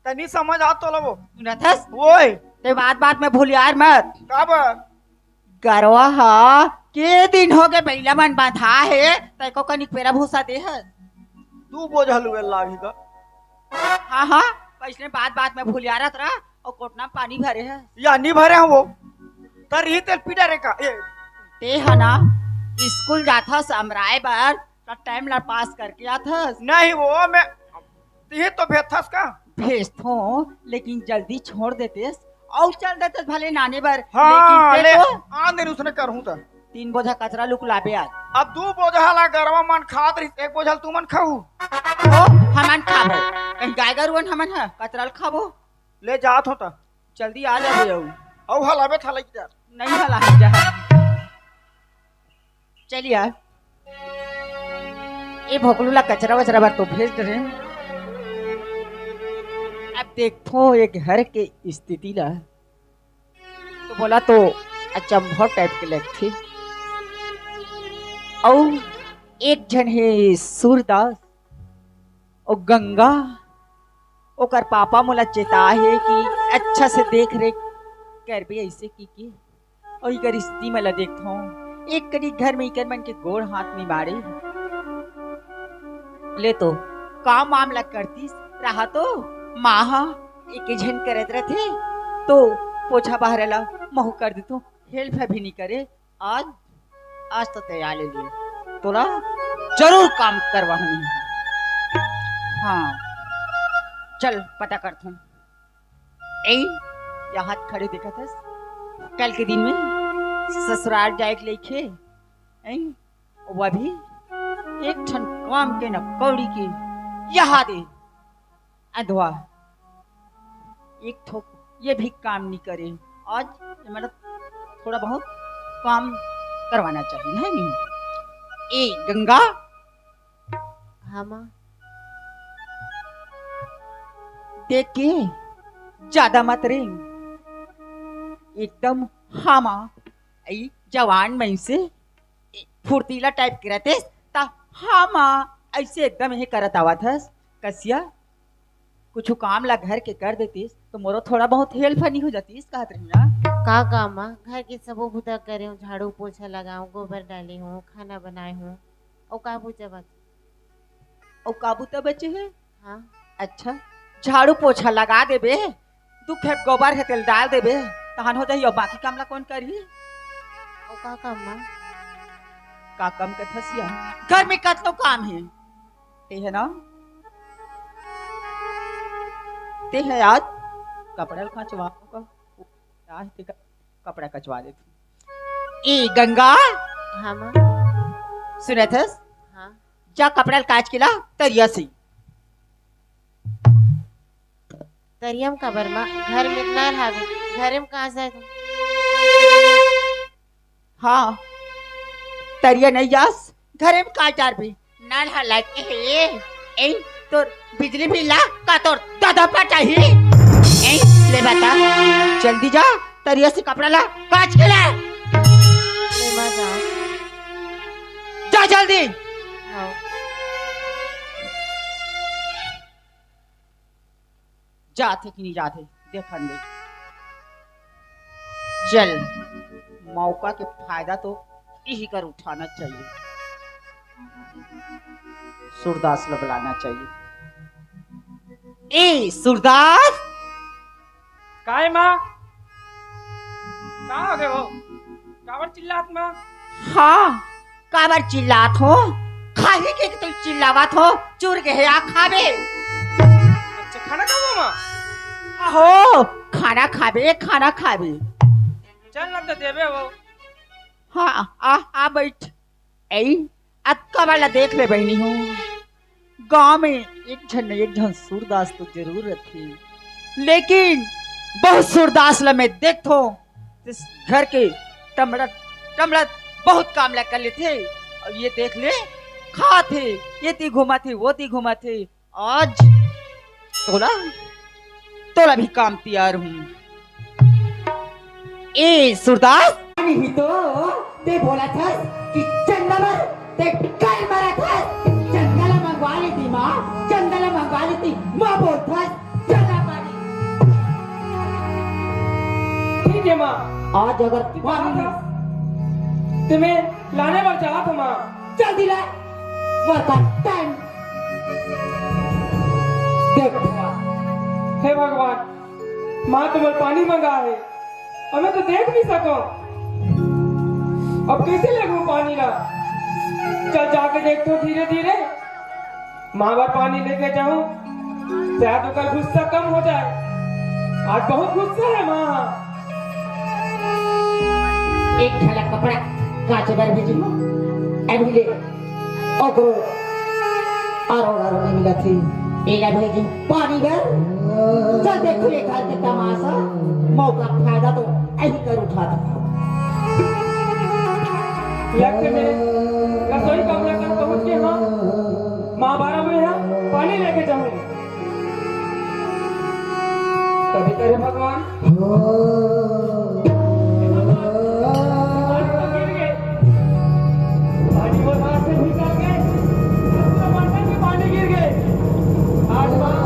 तनी समझ आ तो लबो। सुनत हस? ओए। ते बात, बात में भूलियार मत। काबर? गरवा हा, के दिन हो गए बइला मन बांधा हे, तैको कनिक पेरा भूसा दे हस? दू बोझा लुए लागी का? हाँ, हाँ, वैसने बात, बात में भूलियारत रहा अउ कोटना पानी भरे हे। या नहीं भरे हैं वो। तर ही तेल पी डरे का? ए। ते हा ना, स्कूल जाथस अमराए बर, त टाइम ला पास करके आथस। नहीं वो मैं, तिही तो भेजथस का? भेजथों, लेकिन जल्दी छोड़ देतेस, अउ चल देतेस भले नाने बर, हाँ, लेकिन ते ले, तो आन दिन उसने करहूं त। तीन बोझा कचरा लुक लाबे आज। अब दू बोझा ला गरवा मन खात रहिस, एक बोझा ल तुमन खाऊ। ओ, हमन खाबो। कहीं गाय गरुवन हमन ह, कचरा ल खाबो। ले जात हो त। जल्दी आ जाबे अउ। अउ हलाबे था लइक जा। नहीं हला जा। चल यार, ए भोकलू ला कचरा वचरा बर तो भेज डरे। अब देखो ये घर के स्थिति ला, तो मोला तो अचंभव टाइप के लगथे। अउ एक झन हे सूरदास, अउ गंगा, ओकर पापा मोला चेता हे कि अच्छा से देख रेख करबे ऐसे की, की। अउ इकर स्थिति में ला देखथों, एक कनी घर में इकर मन के गोड़ हाथ निबारे। ले तो, का मामला करतीस रहा तो, माँ हा एक झन करत रथे, तो पोछा बहारे ला महू कर देथों, हेल्प भी नहीं करे। आज, आज तो तैयार ले लिए, तोला जरूर काम करवाहूँ। हाँ, चल पता करथों। ए, यहाँ खड़े देखत हस, कल के दिन में ससुराल जाए के लइके, ए, वो भी एक ठन काम के न कौड़ी के, यहाँ दे, अधवा, एक ठोक ये भी काम नहीं करे। आज ये मतलब थोड़ा बहुत काम करवाना चाहिए, है नहीं? ए, गंगा, हाँ माँ। देख के ज्यादा मत रेंग, एकदम हाँ माँ, ई जवान मइनसे फुर्तीला टाइप के रहतेस, त हाँ माँ, ऐसे एकदम ये करत आवत हस। कसिया, कुछ काम ला घर के कर देतीस तो मोरो थोड़ा बहुत हेल्प नहीं हो जातीस, कहत रही ना। का काम माँ, घर के सबो बुता करे हूँ, झाड़ू पोछा लगाऊँ, गोबर डाले हूँ, खाना बनाए हूँ, अउ का बुता बचे? अउ का बुता बचे हे? हाँ। अच्छा, झाड़ू पोछा लगा देबे, दू खेप गोबर हे तेल डाल देबे, तहन हो जाही। अउ बाकी काम ला कौन करही? अउ का काम माँ? का काम कथस या? घर में कतनो काम हे। ते हे ना? ते हे आज कपड़ा ल कचवा का? का हे ते का-, कपड़ा कचवा देथे। ए गंगा, हाँ माँ। सुनत हस? हाँ। जा कपड़ा ल काच के ला तरिया से। तरिया म काबर माँ? घर में नल हावे, घरे म कहाँ जाए तू? हाँ, तरिया नहीं जास, घरे म का डारबे? नल हा लगे हे। ए, तोर बिजली बिल ला का तोर दादा पटाही? ए, ले बता, जल्दी जा, तरिया से कपड़ा ला, काच के ला। ले माँ जा। जा जल्दी। हाँ। जाथे कि नहीं जाथे, देखन दे। चल, मौका के फायदा तो इही कर उठाना चाहिए। सूरदास ल बुलाना चाहिए। ए सूरदास, काय माँ? का हो गए हो? काबर चिल्लात माँ? हाँ, काबर चिल्लात हो? खाही के तो चिल्लावत हो, चुर के हे आ खाबे। अच्छा, खाना खाबो माँ? आहो, खाना खाबे, खाना खाबे। चल ना तो देबे हो। हाँ, आ, आ बैठ। ए, अतका वाला देख ले बहिनी हो, गांव में एक झन न एक झन सूरदास तो जरूर रथे, लेकिन बहुत सूरदास ला मैं देखथो, इस घर के टमड़त टमड़त बहुत काम ला कर लेथे। और ये देख ले, खाथे, ये ती घुमाथे, वो ती घुमाथे, आज तोला, तोला भी काम तियार हूँ। ए सूरदास, नहीं तो ते बोला थस कि चंदा बर ते कल मरा थस। चंदा ला मंगवा लेती माँ, चंदा ला मंगवा लेती माँ, बोल थस चंदा पानी। ठीक है माँ। आज अगर पानी नहीं, तुम्हें लाने बर जात हूँ माँ। जल्दी ला, मोर का टाइम देख। हे भगवान, माँ तो मोर पानी मंगा हे, अब मैं तो देख नहीं सको। अब कैसे लेगो पानी ला? चल जाके देखथो धीरे धीरे। माँ बर पानी लेके जाऊं, शायद ओकर गुस्सा कम हो जाए। आज बहुत गुस्सा है माँ। एक ठला कपड़ा काचे बर भेजी हो, अभी ले ओकरो आरो आरो नहीं मिला थी। एला भेजी पानी बर। चल देखो ये घर के तमाशा, मौका फायदा तो यही कर उठा था। लग के मैं रसोई कमरा तक पहुंच के हाँ, माँ बारह में यहाँ पानी लेके जाऊं। कभी करे भगवान। पानी वो हाथ से निकल के पूरा बर्तन में पानी गिर गए। आज माँ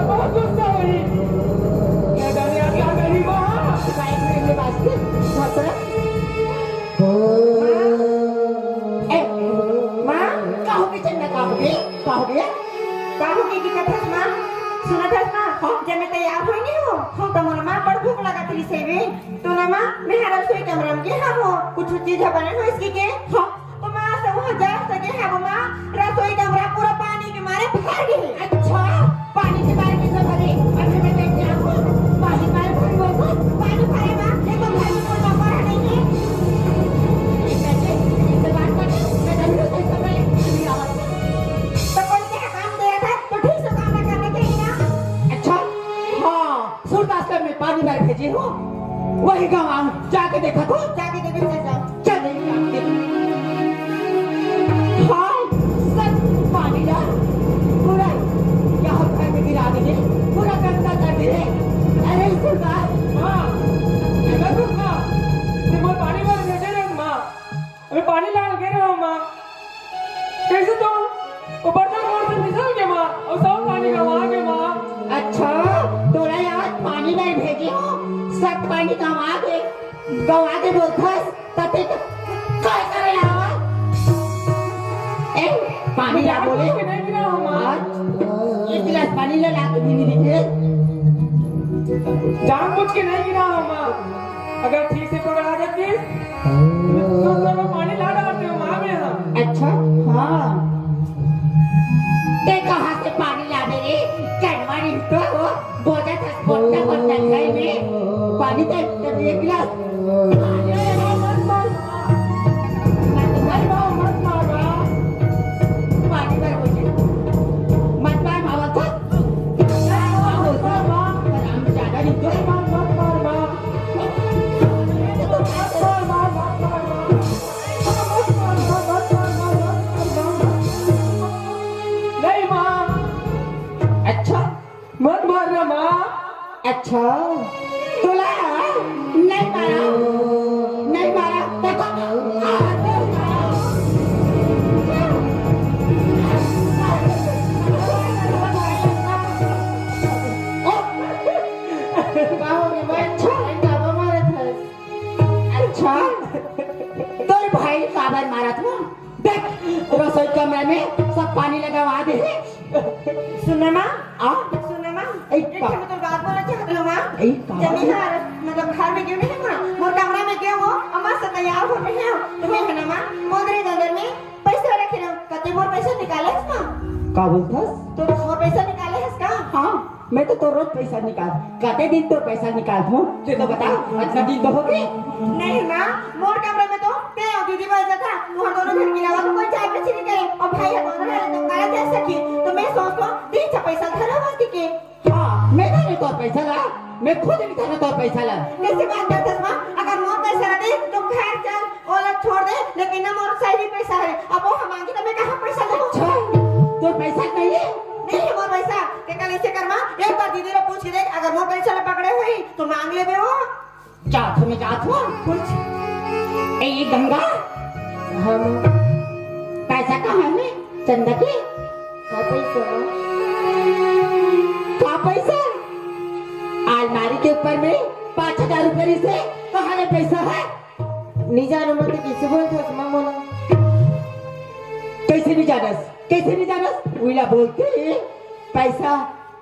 बहुत गुस्सा हुई। मैं जाने आज क्या करी माँ। ए, माँ, का होगे चंदा, का होगे? का होगे? का होगे कि कथस माँ? सुनत हस माँ? हाँ। जब मैं तैयार होई नहीं हो, हाँ। तो मोला माँ बड़ भूख लगत रहिस हे बे। तो ना माँ, मैं हर रसोई कमरा में गे हवो, कुछ चीज ह बने हो इसकी के? हाँ। तो माँ, सब वहाँ जा सके हवो माँ, रसोई कमरा पूरा पानी के मारे भर गे। अच्छा, पानी के मारे कैसे भरे? अच्छा, मैं देख के आऊँ। पानी मारे भरे हो तो, पानी भरे माँ, ये तो घर में कोई नौकर नहीं है। इसे बात कर, मैं तभी तो सही समय नहीं आवा। तो कोई क्या काम दे रहा था, तो ठीक से काम करना चाहिए ना। अच्छा, हाँ, सूरदास कर मैं पानी बर भेजे हो, वही गाँव आऊँ, जाके देखा तो। जाके देखो, चल जाओ। चल रही हूँ, जाके देखो। हाय, सब पानी ला पूरा यहाँ घर में गिरा दिए, पूरा गंदा कर दिए। अरे सूरदास। माँ, ये मत रुक माँ, तुम पानी बर भेजे रहे माँ। अबे पानी लान गे रहे हो माँ, कैसे तो वो बर्तन रोड से फिसल के माँ, और सब पानी गवा के माँ। अच्छा, तोला आज पानी नहीं भेजे हो, सब पानी गवा के, गवा के बोलथस, तते तो काय करे आवा? ए, पानी ला बोले। जानबूझ के नहीं गिरा हो माँ। आज एक गिलास पानी ला, ला के भी नहीं देखे। जानबूझ के नहीं गिरा हो माँ। अगर ठीक से पकड़ा जाती, तो दोनों पानी ला डालते हो माँ में हम। अच्छा, हाँ। ते कहाँ से पानी लावे रे? जनवरी तो वो बोझा था, बोझा, बोझा घर में। पानी दे, जब एक गिलास। अरे माँ, मत मार। मत मार, माँ, मत मार, माँ। पानी भर बोझा। मत मार, माँ, मत मार। नहीं माँ। अच्छा। मत मारना माँ। अच्छा। तोला नहीं मारा, नहीं मारा। देखो। अच्छा। तोर भाई काबर मारत हो? देख, रसोई कमरा में सब पानी लगवा दे। सुन ना माँ, आ? सुन ना माँ, एक एक ठो मैं तोर बात बोलना चाहत हूँ माँ। ए, का जब मैं बात है? हर, मतलब, घर में गेंव नहीं माँ, मोर कमरा में गेंव, अउ मस्त तैयार हो रहे हो, तो मैं है ना माँ, मोर अंदर में पैसा रखे रहो, कते मोर पैसा निकाले हस माँ? का बोलथस? तो मोर पैसा निकाले हस का? हाँ, मैं तो तोर रोज पैसा निकाल, कते दिन तोर पैसा निकाल हूँ, तू तो बता, अतना दिन तो हो गए। नहीं माँ, मोर कमरा में तो मैं अउ दीदी बस जाथा, वो दोनों घर के अलावा कोई चाय पीछे नहीं करे, अउ भाई है दोनों घर तो काला जा सके, तो मैं सोच को तीन सौ पैसा धरा हुआ के। हाँ, मैं धरे तोर पैसा ला, मैं खुद नहीं धरे तोर पैसा ला। कैसे बात करथस माँ? अगर मोर पैसा रहे तो घर चल, ओला छोड़ दे, लेकिन ना मोर सही पैसा है। अब वो हम मांगे तो मैं कहाँ पैसा दूँ? अच्छा, तोर पैसा नहीं है? नहीं है मोर पैसा। ते कल ऐसे कर माँ, एक बार दीदी ला पूछ के देख, अगर मोर पैसा ला पकड़े हुई तो मांग लेबे वो। जात हूँ, मैं जात हूँ। पूछ। ए, ये गंगा। हाँ, माँ। पैसा कहाँ है? चंदा के? का पैसा? का पैसा? अलमारी के ऊपर में पाँच हजार रुपया रहिसे, कहाँ ले पैसा है? नहीं जानो, मैं तो कैसे बोलते हो, माँ बोला। कैसे नहीं जानस? कैसे नहीं जानस? उइला बोलते पैसा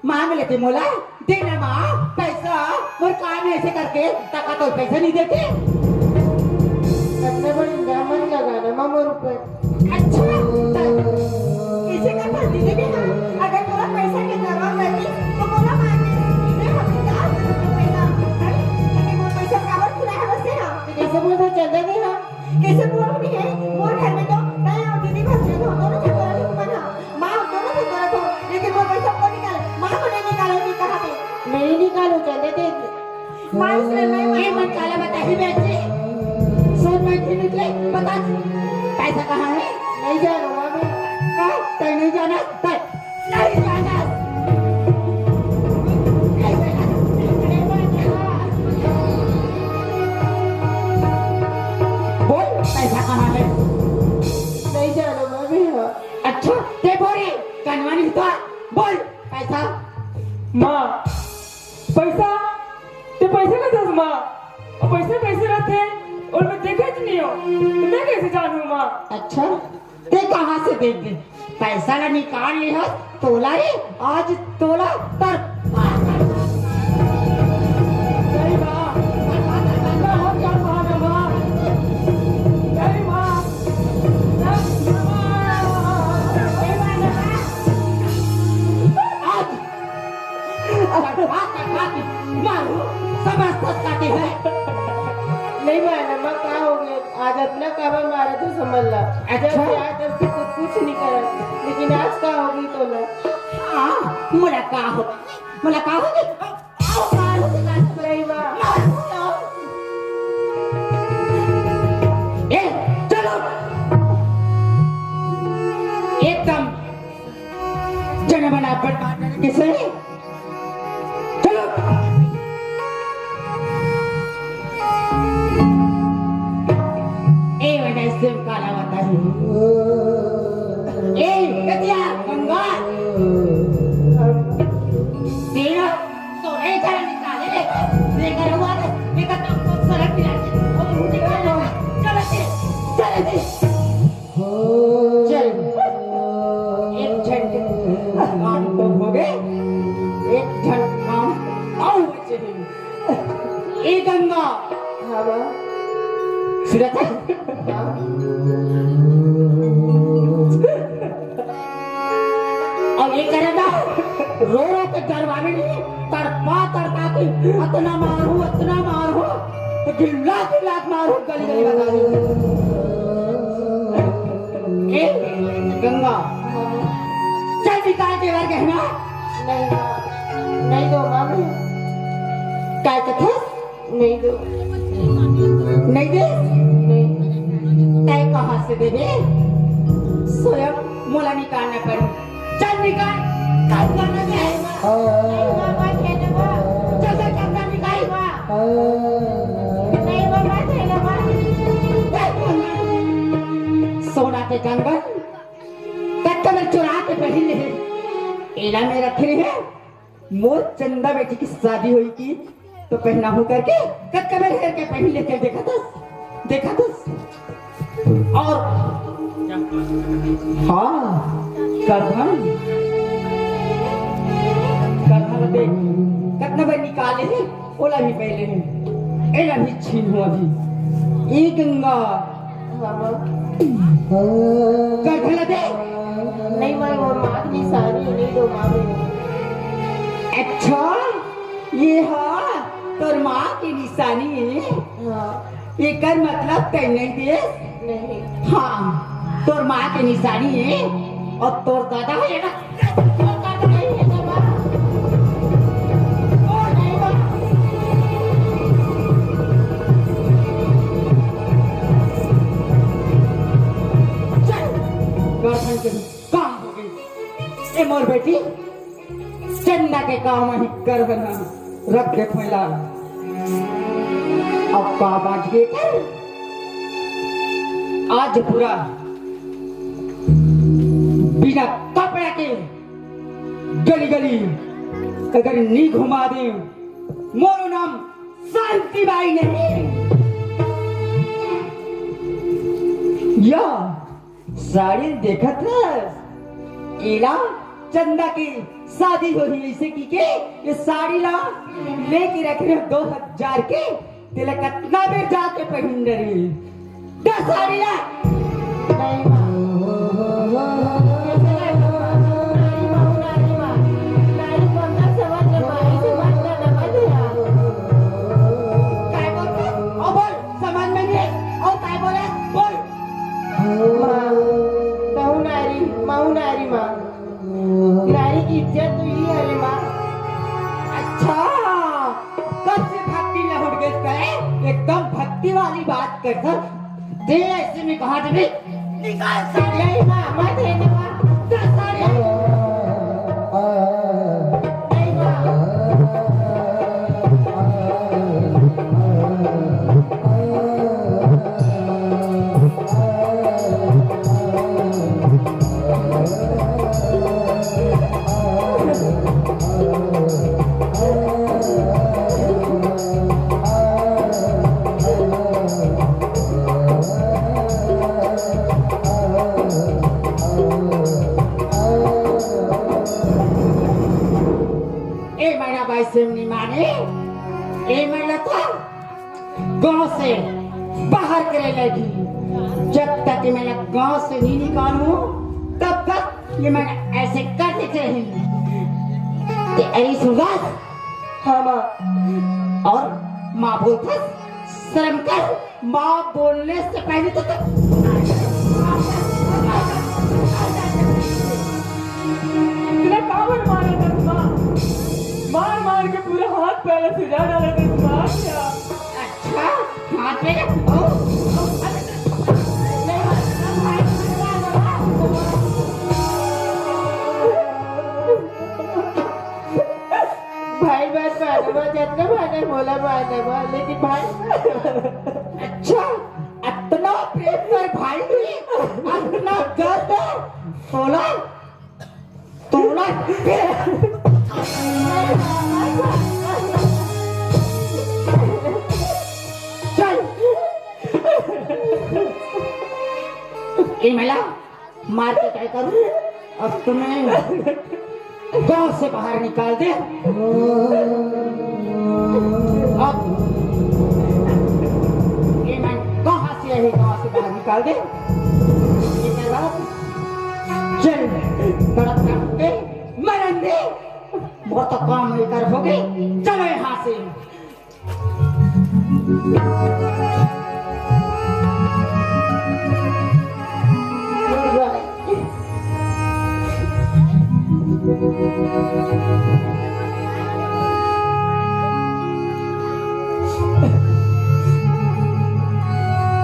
मांग लेते मोला, देना माँ पैसा, मोर काम है ऐसे करके, तका तो पैसा नहीं देते। इतना बड़ी इंजाम मत लगाना माँ मोर ऊपर। अच्छा, तब इसे का फंसी दे देना। अगर तोला पैसा के जरूरत रहती, तो मोला मांग ले। मैं हमें क्या जरूरत है पैसा? अरे, अरे, मोर पैसा काबर चुराए बसे हाँ? कैसे बोलता चंदा नहीं हाँ? कैसे बोलूं नहीं है? मोर घर में तो मैं और दीदी बस रहे हो, दोनों झगड़ा नहीं मन हाँ। माँ, दोनों से गलत हो, लेकिन वो पैसा को निकाले। माँ को नहीं निकाले, नहीं कहा थे। मैं ही निकालू, चंदे दे दे। माँ, इसने मैं ये मन काला बताही बेटी। सोन में थी निकले, बता। पैसा कहाँ है? नहीं जानो, माँ, मैं का? तय नहीं जाना, तय नहीं जाना। बोल, पैसा कहाँ है? नहीं जानो, माँ, मैं हाँ। अच्छा, ते बोरे, कनवा नहीं तो बोल, पैसा। माँ, पैसा? ते पैसा का दस माँ? अउ पैसा कैसे रहते? अउ मैं देखत नहीं हूँ, तो मैं कैसे जानू माँ? अच्छा, ते कहाँ से देख दे? पैसा ला निकाल ले हस, तोला रे, आज तोला तर जय माँ, जय माँ, जय माँ। आज तड़पा, तड़पा के मारू, समझ फंस जाते हैं। नहीं मालूम, माँ, का हो गया? आज अतना काबर मारे तो समझ ला। अच्छा। जब से आज तब से कुछ, कुछ नहीं करा, लेकिन आज का हो गई तो ना? हाँ, मोला का हो गई? मोला का हो गई? आओ, मारू, नहीं माँ। मारू, आओ। ए, चलो। एकदम जना बना बर्बाद करके से। चलो। ए वजह से काला बताई। ए कतिया गंगा। तेरा तो नहीं था निकाले। देखा हुआ ना, देखा तो सड़क किनारे। चलो, चलो, चलो। चल, एक झन के काम तो हो गए, एक झन काम अउ बचे हे। ए गंगा, हाँ बा। सुरत है? हाँ। अउ ये करे ना, रो रो के डरवावे नहीं, तड़पा तड़पा के अतना मारू, अतना मारू, तो गिल्ला गिल्ला मारू, गली गली बता दे। ए गंगा, चल निकाल के वर गहना। नहीं माँ, नहीं दो माँ मैं। काय कथे? नहीं दो। नहीं दे? नहीं। तय कहाँ से देबे? स्वयं मोला निकालना पड़ी। चल निकाल, चल निकाल। नहीं बाबा, खेले बा। चल, चल, चल, निकाल। नहीं बाबा, खेले बा। सोना के कंगन, कतका में चुरा के पहन ले हे। एला में रखे रहे। मोर चंदा बेटी की शादी होई की तो पहनाहू करके कतका बेर हेर के पहिन लेके देखा तस, देखा तस। और हाँ, करधन, करधन देख, कतना बेर निकाल अरे, ओला भी पहले नहीं, एला भी छीन हो अभी। ए गंगा, हाँ, माँ। कर भला दे। नहीं माँ, मोर माँ के निशानी नहीं दो माँ, मैं। अच्छा, ये हा तोर माँ के निशानी है? हाँ। एकर मतलब तैं नहीं देस? नहीं। हाँ, तोर माँ के निशानी है और तोर दादा है ना? तोर दादा नहीं है ना माँ? ओ नहीं माँ। चल, गर्दन के काम हो गई। ए मोर बेटी, चंदा के काम ही कर बना रख दे फैला। अब का बात ये कर, आज पूरा बिना कपड़ा के गली गली अगर नी घुमा दे, मोरो नाम शांति बाई नहीं। या साड़ी देखत हस? एला चंदा के शादी होही, ऐसे की के ये साड़ी ला लेके रख रहे दो हजार के, तेला कतना बेर जाके पहिन रही। दस साड़ी ला। नहीं माँ। कैसे नहीं माँ? नहीं माँ, नहीं माँ। नहीं माँ, ना समझ ले माँ, ऐसे बात ना, ना मत यार। काय बोलते? ओ बोल, समझ में नहीं। ओ काय बोले? बोल। माँ, महू नारी, महू नारी माँ। नारी की इज्जत तो यही है रे माँ। अच्छा, कब से भक्ति में उठ गए तैं? एकदम भक्ति वाली बात कर सर। दे ऐसे में कहा देवी, निकाल साड़ी। नहीं माँ, मत है ना माँ, दस साड़ी। नहीं माँ। ए मैना बाई सेम नी माने, ए मैना तो गांव से बाहर करे लगी। जब तक ये मैं गांव से नहीं निकालूं, तब तक ये मैं ऐसे कर देते रहेंगे। ते अरे सुभाष। हाँ माँ। और माँ बोलता, शर्म कर, माँ बोलने से पहले तो तू इतना काबर मारा था माँ? मार मार के पूरा हाथ पैर सुजा डाला था माँ क्या? अच्छा, हाथ पैर, ओ, ओ, अरे, नहीं, भाई बात मानवा, जतना भाई मोला मानवा, लेकिन भाई अच्छा, अतना प्रेम कर भाई की, अतना दर्द होला, तोला। चल। ए मला, मार के काय करूं? अब तुम्हें गांव से बाहर निकाल दे। अब ये मैं कहां से यही गांव से बाहर निकाल दे। ये मैं रात चल तड़प तड़प के मरन दे। बहुत काम लेकर हो गए। चलो यहां से।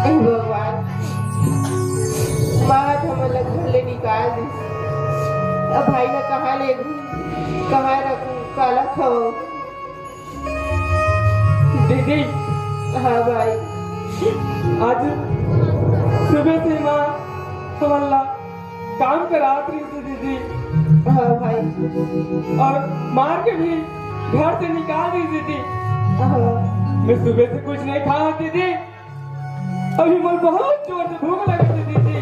हे भगवान, माँ ह हमन ला घर ले निकाल दिस। अब भाई ला कहाँ लेगहूँ, कहाँ रखहूँ, काला खवाहूँ? दीदी। हाँ भाई। आज सुबह से माँ हमन ला काम करात रहिस हे दीदी। हाँ भाई। और मार के भी घर से निकाल दिस दीदी। हाँ। मैं सुबह से कुछ नहीं खाया दीदी। अभी मोर बहुत जोर से भूख लगे हे दीदी।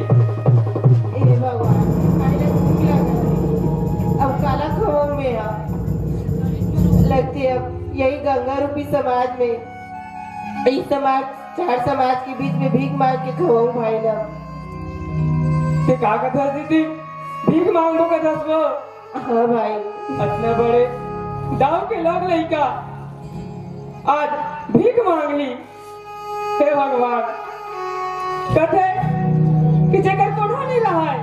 हे भगवान, खाए ला भूख लगे हे। अब काला खवाहूँ मैं हा। लगथे अब यही गंगा रूपी समाज में, इस समाज, चार समाज के बीच में भीख मांग के खवाऊं भाई ला। ते का कथस दीदी, भीख मांगबो कथस वो? हाँ भाई। अतना बड़े गांव के लोग लइका आज भीख मांगही। हे भगवान, कथे कि जेकर कोनो नइ रहय,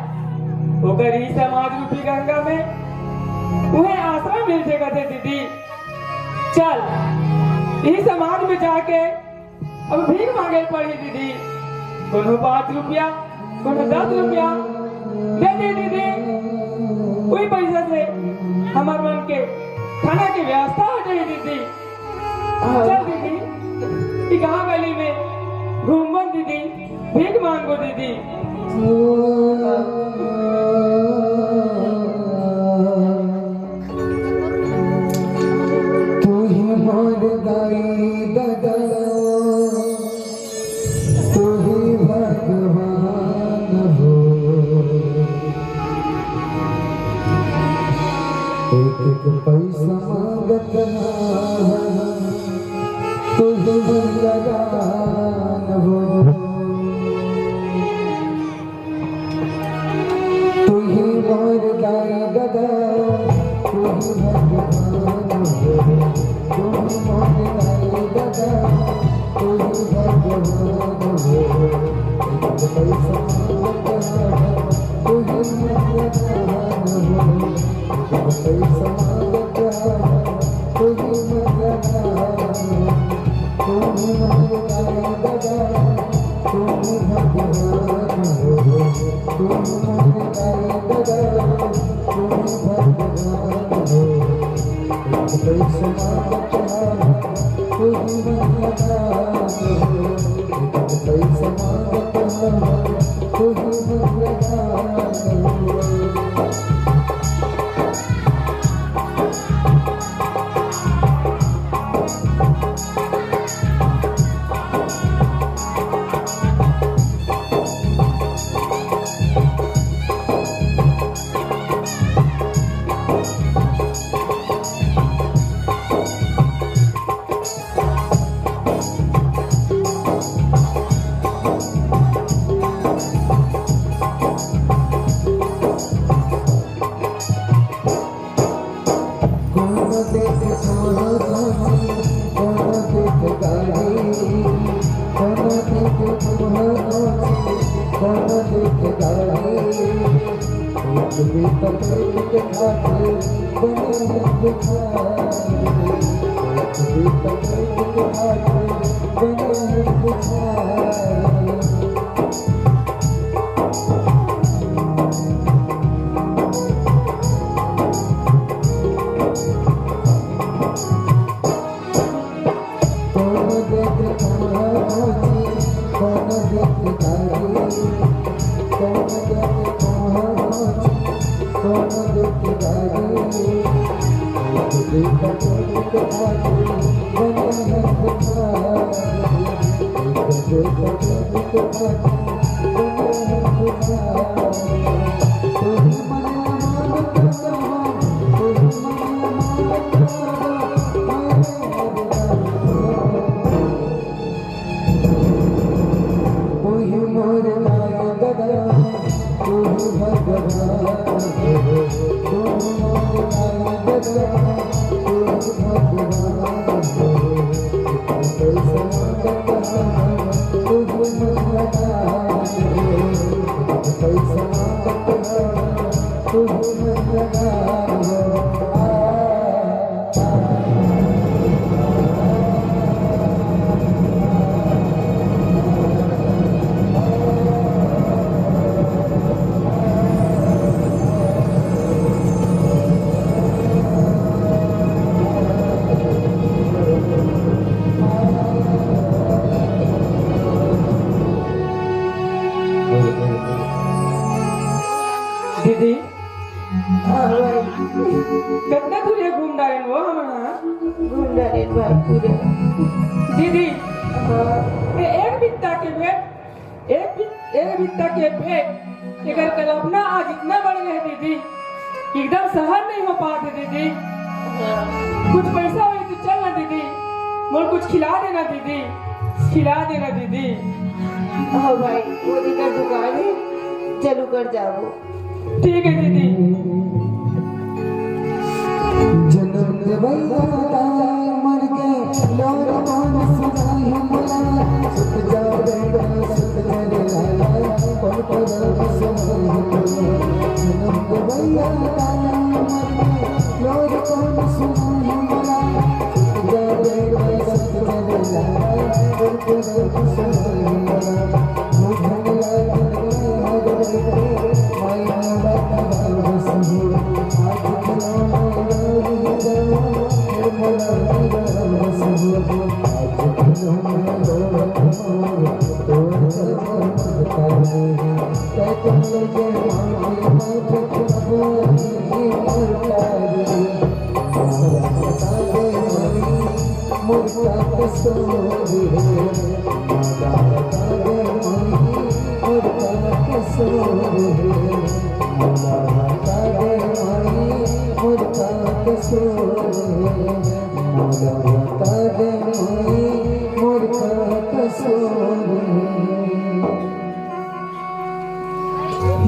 ओकर ई समाज रूपी गंगा में उहे आसरा मिलथे कथे दीदी। चल, ई समाज में जाके अब भीख मांगे पड़ही दीदी। कोनो पाँच रुपया, कोनो दस रुपया दे दे दीदी। उही पैसा से हमर मन के खाना के व्यवस्था हो जाही दीदी। चल दीदी, ई गांव गली में घूमबो दीदी, भीख मांगबो दीदी। तू ही मोर दाई ददा, तू ही भगवान हो। एक एक पैसा मांगत ना, तू ही वरदान हो। तू ही मोर दाई ददा, तू ही भगवान हो। तू ही मोर दाई ददा, तू ही भगवान हो। एक पैसा मांगत ना, तू ही वरदान हो। दीदी, हाँ भाई। कतना दूरिहा घूम डारेन वो हमन हा? घूम डारेन भाई पूरा। दीदी, हाँ। ये एक बित्ता के भेंट, एक बि-, एक बित्ता के भेंट, एकर कल्पना आज इतना बढ़ गए दीदी, एकदम सहन नहीं हो पाते दीदी। हाँ। कुछ पैसा होई तो चल ना दीदी, मोर कुछ खिला देना दीदी, खिला देना दीदी। हाँ भाई, वो दीदी का दुकान है, चल उकर जाबो। ठीक है दीदी। जनम देवैया दाई मर के, लोर कौन सुनाई मोला। सुत जा बेटा, सुत जा रे लाला, कौन परब सुनाई मोला। जनम देवैया दाई मर के, लोर कौन सुनाई मोला। सुत जा बेटा, सुत जा रे लाला, कौन परब सुनाई मोला।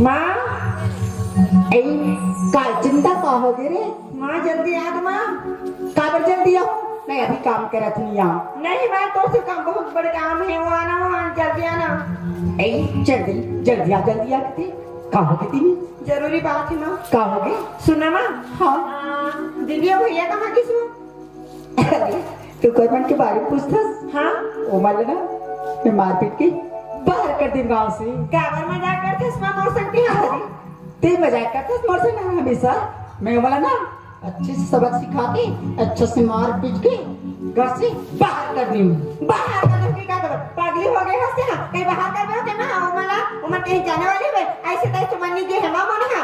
माँ, ए, का चिंता का होगे रे? माँ, जल्दी आ ना, माँ। काबर जल्दी आऊँ? मैं अभी काम करत हूँ यहाँ। नहीं माँ, तोर से काम, बहुत बड़े काम है, वो आना, वो आना, जल्दी आना। ए, जल्दी, जल्दी आ, जल्दी आ, किते? का होगे तेला? जरूरी बात है माँ। का होगे? सुन ना माँ। हाँ। आ, दीदी अउ भैया कहाँ गिस वो? अरे, तैं ओकर मन के बारे में पूछथस? हाँ। ओमन ला ना, मैं मारपीट के बाहर कर देहूँ गाँव से। काबर मजाक करथस माँ मोर संग? हाँ। तैं मजाक करथस मोर संग ना हमेशा। मैं ओमन ला ना अच्छे से सबक सिखा के, अच्छे से मारपीट के घर से बाहर कर देहूँ। बाहर कर देहूँ कि का करबे? पागली होगे हस तें? कहीं बाहर करबे का माँ ओमन ला? ओमन कहीं जाने वाले हवे? अइसे तइसे मन नइ दे हे माँ मोला।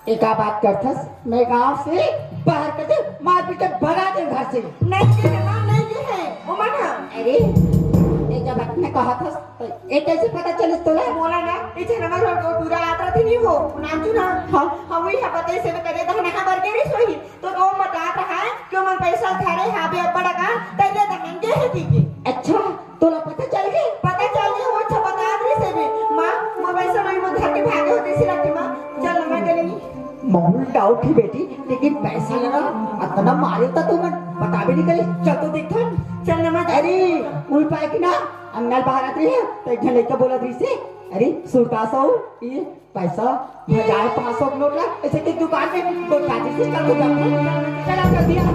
ए का बात करथस? मैं गाँव से बाहर कर देहूँ, मारपीट के भगा देहूँ घर से। नइ दे हे माँ, नइ दे हे ओमन ह। अरे, ए का बात मैं कहत हस, त ए कइसे पता चलिस तोला? मोला ना, ए झन हमर घर के टूरा आत रथे नहीं वो, नानचुन ह। हाँ। हाँ, वही ह, बताइस हे, मैं करिया धन ह बर गे रहिस होही। त ओ बतात रहा हे कि ओमन पैसा धरे हाबे अब्बड़ अकन, तइले धन गे हे कहिके। अच्छा, तोला पता चल गे? पता चल गे, ओ अच्छा बतात रहिस हे बे। माँ, मोर पैसा नहीं, मोर घर के भागे होते सिला के माँ। चल ना, मैं चली। मोर डाउट हे बेटी, लेकिन पैसा ला ना अतना मारे त तैं ओमन बताबे नइ करे। चल तो देखथन। चल ना, मैं अरे, उही पाय के ना, अंगना बाहर आत रहे, त एक झन लइका बोलत रहिस हे, "अरे, सुरदास हो, ये पैसा हजार पाँच सौ के नोट ला, अइसे के दुकान में गोठिया जइसे चल के जाओ।" चला जल्दी आ।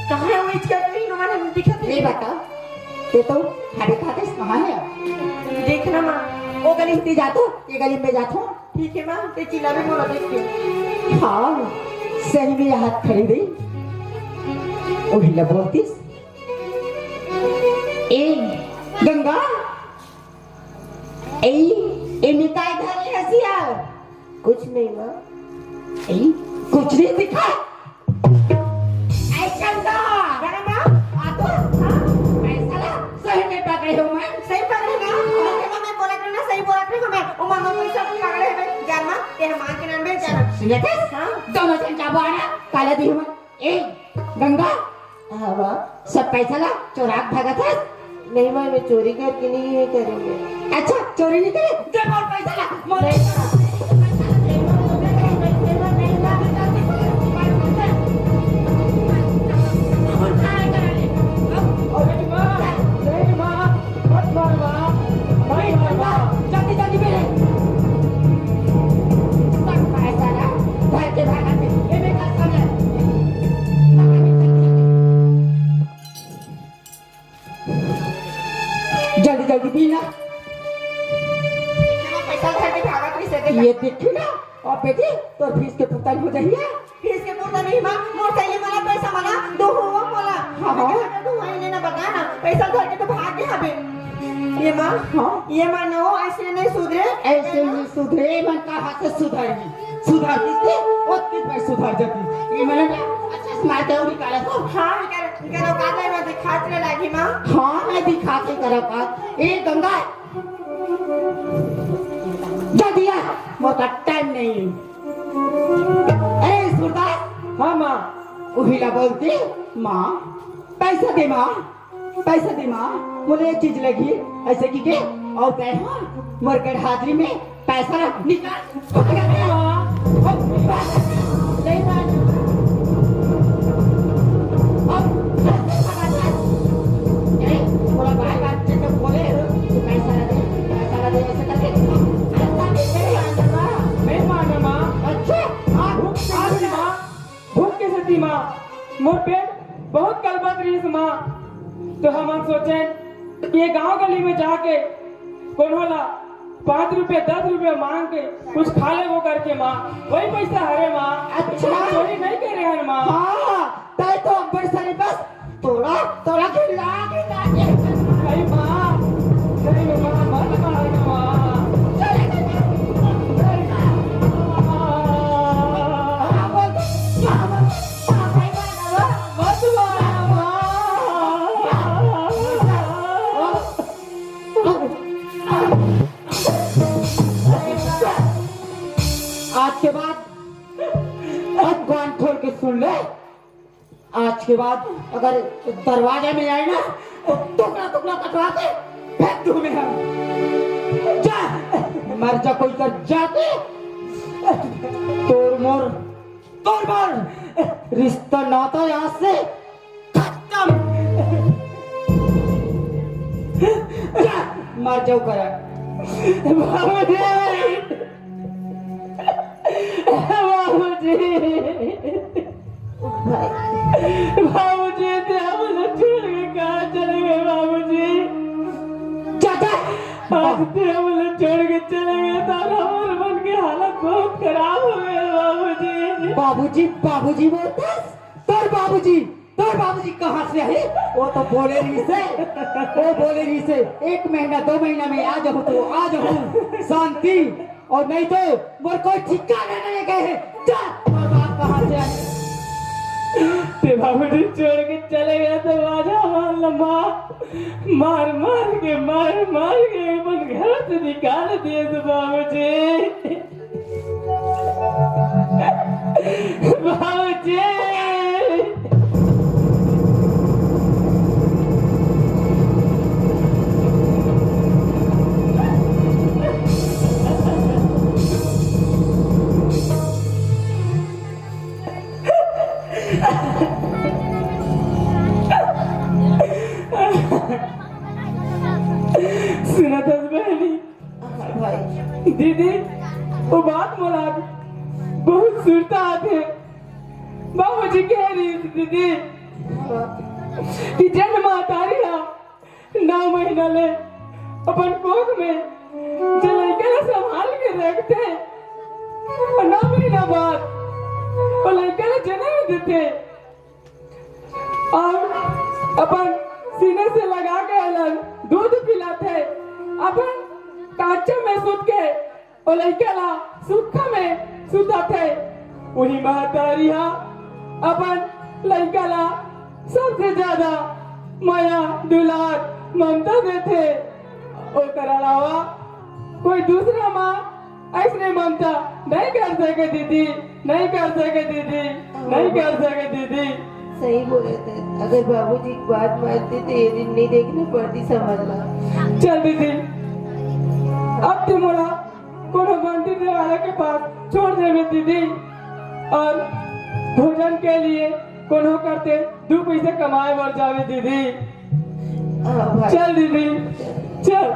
कहाँ हे वो इचका? कोई नुमान नइ दिखत हे। नहीं बता, ये तो हरे खाते कहाँ हे? देख ना माँ, वो गली में जाथों, ये गली में जाथों। ठीक हे माँ, तैं चिल्लाबे मोला देख के। हाँ, सही में यहाँ खड़ी रही। ओही ला बोलतिस, "ए गंगा, ए, एमे काय धरे हस या?" कुछ नहीं माँ। ए, कुछ नहीं दिखा। ए चंदा! अरे माँ! आ तो, हाँ? पैसा ला, सही में पकड़े हों मैं। सही पकड़े ना? अरे माँ, मैं बोलत रहेंव ना, सही बोलत रहेंव मैं। ओ माँ, मैं पैसा नहीं पकड़े हों मैं। जान माँ, तैं माँ के नाम में जान। सुनत हस? हाँ? दोनों झन जाबो आना, काला दिहूँ मैं। ए, गंगा! हाँ माँ। सब पैसा ला चोरा के भागत हस? नहीं माँ, मैं चोरी करके नहीं ये करेंगे। अच्छा, चोरी नहीं करे? दे मोर पैसा ला, मोर पैसा ला। अरे माँ, नहीं माँ, मत मार माँ, मत मार माँ। जल्दी, जल्दी मेरे। सब पैसा ला, घर के भागत हे, ये मेरे पास कौन है? जल्दी जल्दी पी ना। पैसा धर के भागत रहिस हे, ये देखी ना। अब बेटी, तोर फीस के भुगतान हो जाही। फीस के भुगतान नहीं माँ, मोर सही वाला पैसा मला दो हो मोला। हाँ, हाँ। दो हो, इन्हें ना बता ना, पैसा धर के तो भाग गे हबे। ये माँ, हाँ। ये माँ ना हो, अइसे नहीं सुधरे। अइसे नहीं सुधरे, मन का हाथ से सुधरही। सुधरही ते, ओतकी बार सुधर जाही। ये मन ना, अच्छा से मार के निकाला तो। हाँ, निकाला। करो का, मैं दिखात रहे लागी माँ। हाँ, मैं दिखात ही करो का। ए गंगा, जल्दी आ, मोर का टाइम नहीं। ए सूरदास। हाँ माँ। उही ला बोलती माँ, पैसा दे माँ, पैसा दे माँ, मोला ये चीज लगी, ऐसे की के, और कहे हाँ, मोर कर हाजिरी में पैसा रख, निकाल। नहीं माँ, नहीं माँ। अब ए, थोड़ा बाय बात से तो बोले, तू पैसा ना दे, पैसा ना दे, ऐसे करके। नहीं माना माँ। अच्छा, हाँ, भूख से आज थी माँ, भूख के से थी माँ, मोर पेट बहुत कलपत रहिस माँ। तो हमन सोचेन कि ये गांव गली में जाके कोनो ला पाँच रुपये, दस रुपये मांग के कुछ खा लेबो करके माँ, वही पैसा हरे माँ। अच्छा। चोरी नहीं करे हन माँ। हाँ, तय तो अब्बड़ सारी बस तोरा, तोरा के लागे, लागे। नहीं माँ, नहीं माँ, मत मार माँ। आज के बाद अब कान खोल के सुन ले। आज के बाद अगर दरवाजा में आए ना, तो टुकड़ा टुकड़ा कटवा के फेंक दूं मैं। जा, मर जा कोई कर जाके। तोर मोर, तोर मोर रिश्ता नाता यहाँ से खत्म। जा, मर जाओ करा। बाबूजी, बाबूजी। बाबूजी, ते हमला छोड़ के कहाँ चले गए बाबूजी? चाचा! आज ते हमला छोड़ के चले गए तो हमारे मन के हालत बहुत खराब हो गए बाबूजी। बाबूजी, बाबूजी बोलते? तोर बाबूजी, तोर बाबूजी कहाँ से है? वो तो बोले रही से, वो बोले रही से, एक महीना, दो महीना में आ जाऊँ तो आ जाऊँ, शांति। और नहीं तो मोर कोई ठिकाना नहीं गए है। जा, मोर बाप कहाँ से आए? ते बाबूजी छोड़ के चले गए तो राजा हमार लम्बा मार मार के, मार मार के अपन घर से निकाल दिए तो बाबूजी। बाबूजी। सुनत हस बहनी? हाँ भाई। दीदी, वो बात मोला बहुत सुरता आथे। बाबूजी कह रही थी दीदी कि जन महतारी हा नौ महीना ले अपन कोख में जे लइका ला संभाल के रखथे, और नौ महीना बाद वो लइका ला जन्म देथे और अपन सीने से लगा के ओला दूध पिलाथे, अपन कांचा में सुत के ओ लइका ला सुख में सुताथे। उही महतारी हा अपन लइका ला सबसे ज्यादा मया, दुलार, ममता देथे। ओकर अलावा कोई दूसरा माँ ऐसने ममता नहीं कर सके दीदी, नहीं कर सके दीदी, नहीं कर सके दीदी। सही बोले थे, अगर बाबूजी की बात मानते तो ये दिन नहीं देखने पड़ती समझ ला। चल दीदी, अब ते मोला कोनो बंटी देवाला के पास छोड़ देवे दीदी, और भोजन के लिए कोनो करते दू पैसा कमाए बर जावे दीदी। हाँ भाई। चल दीदी, चल।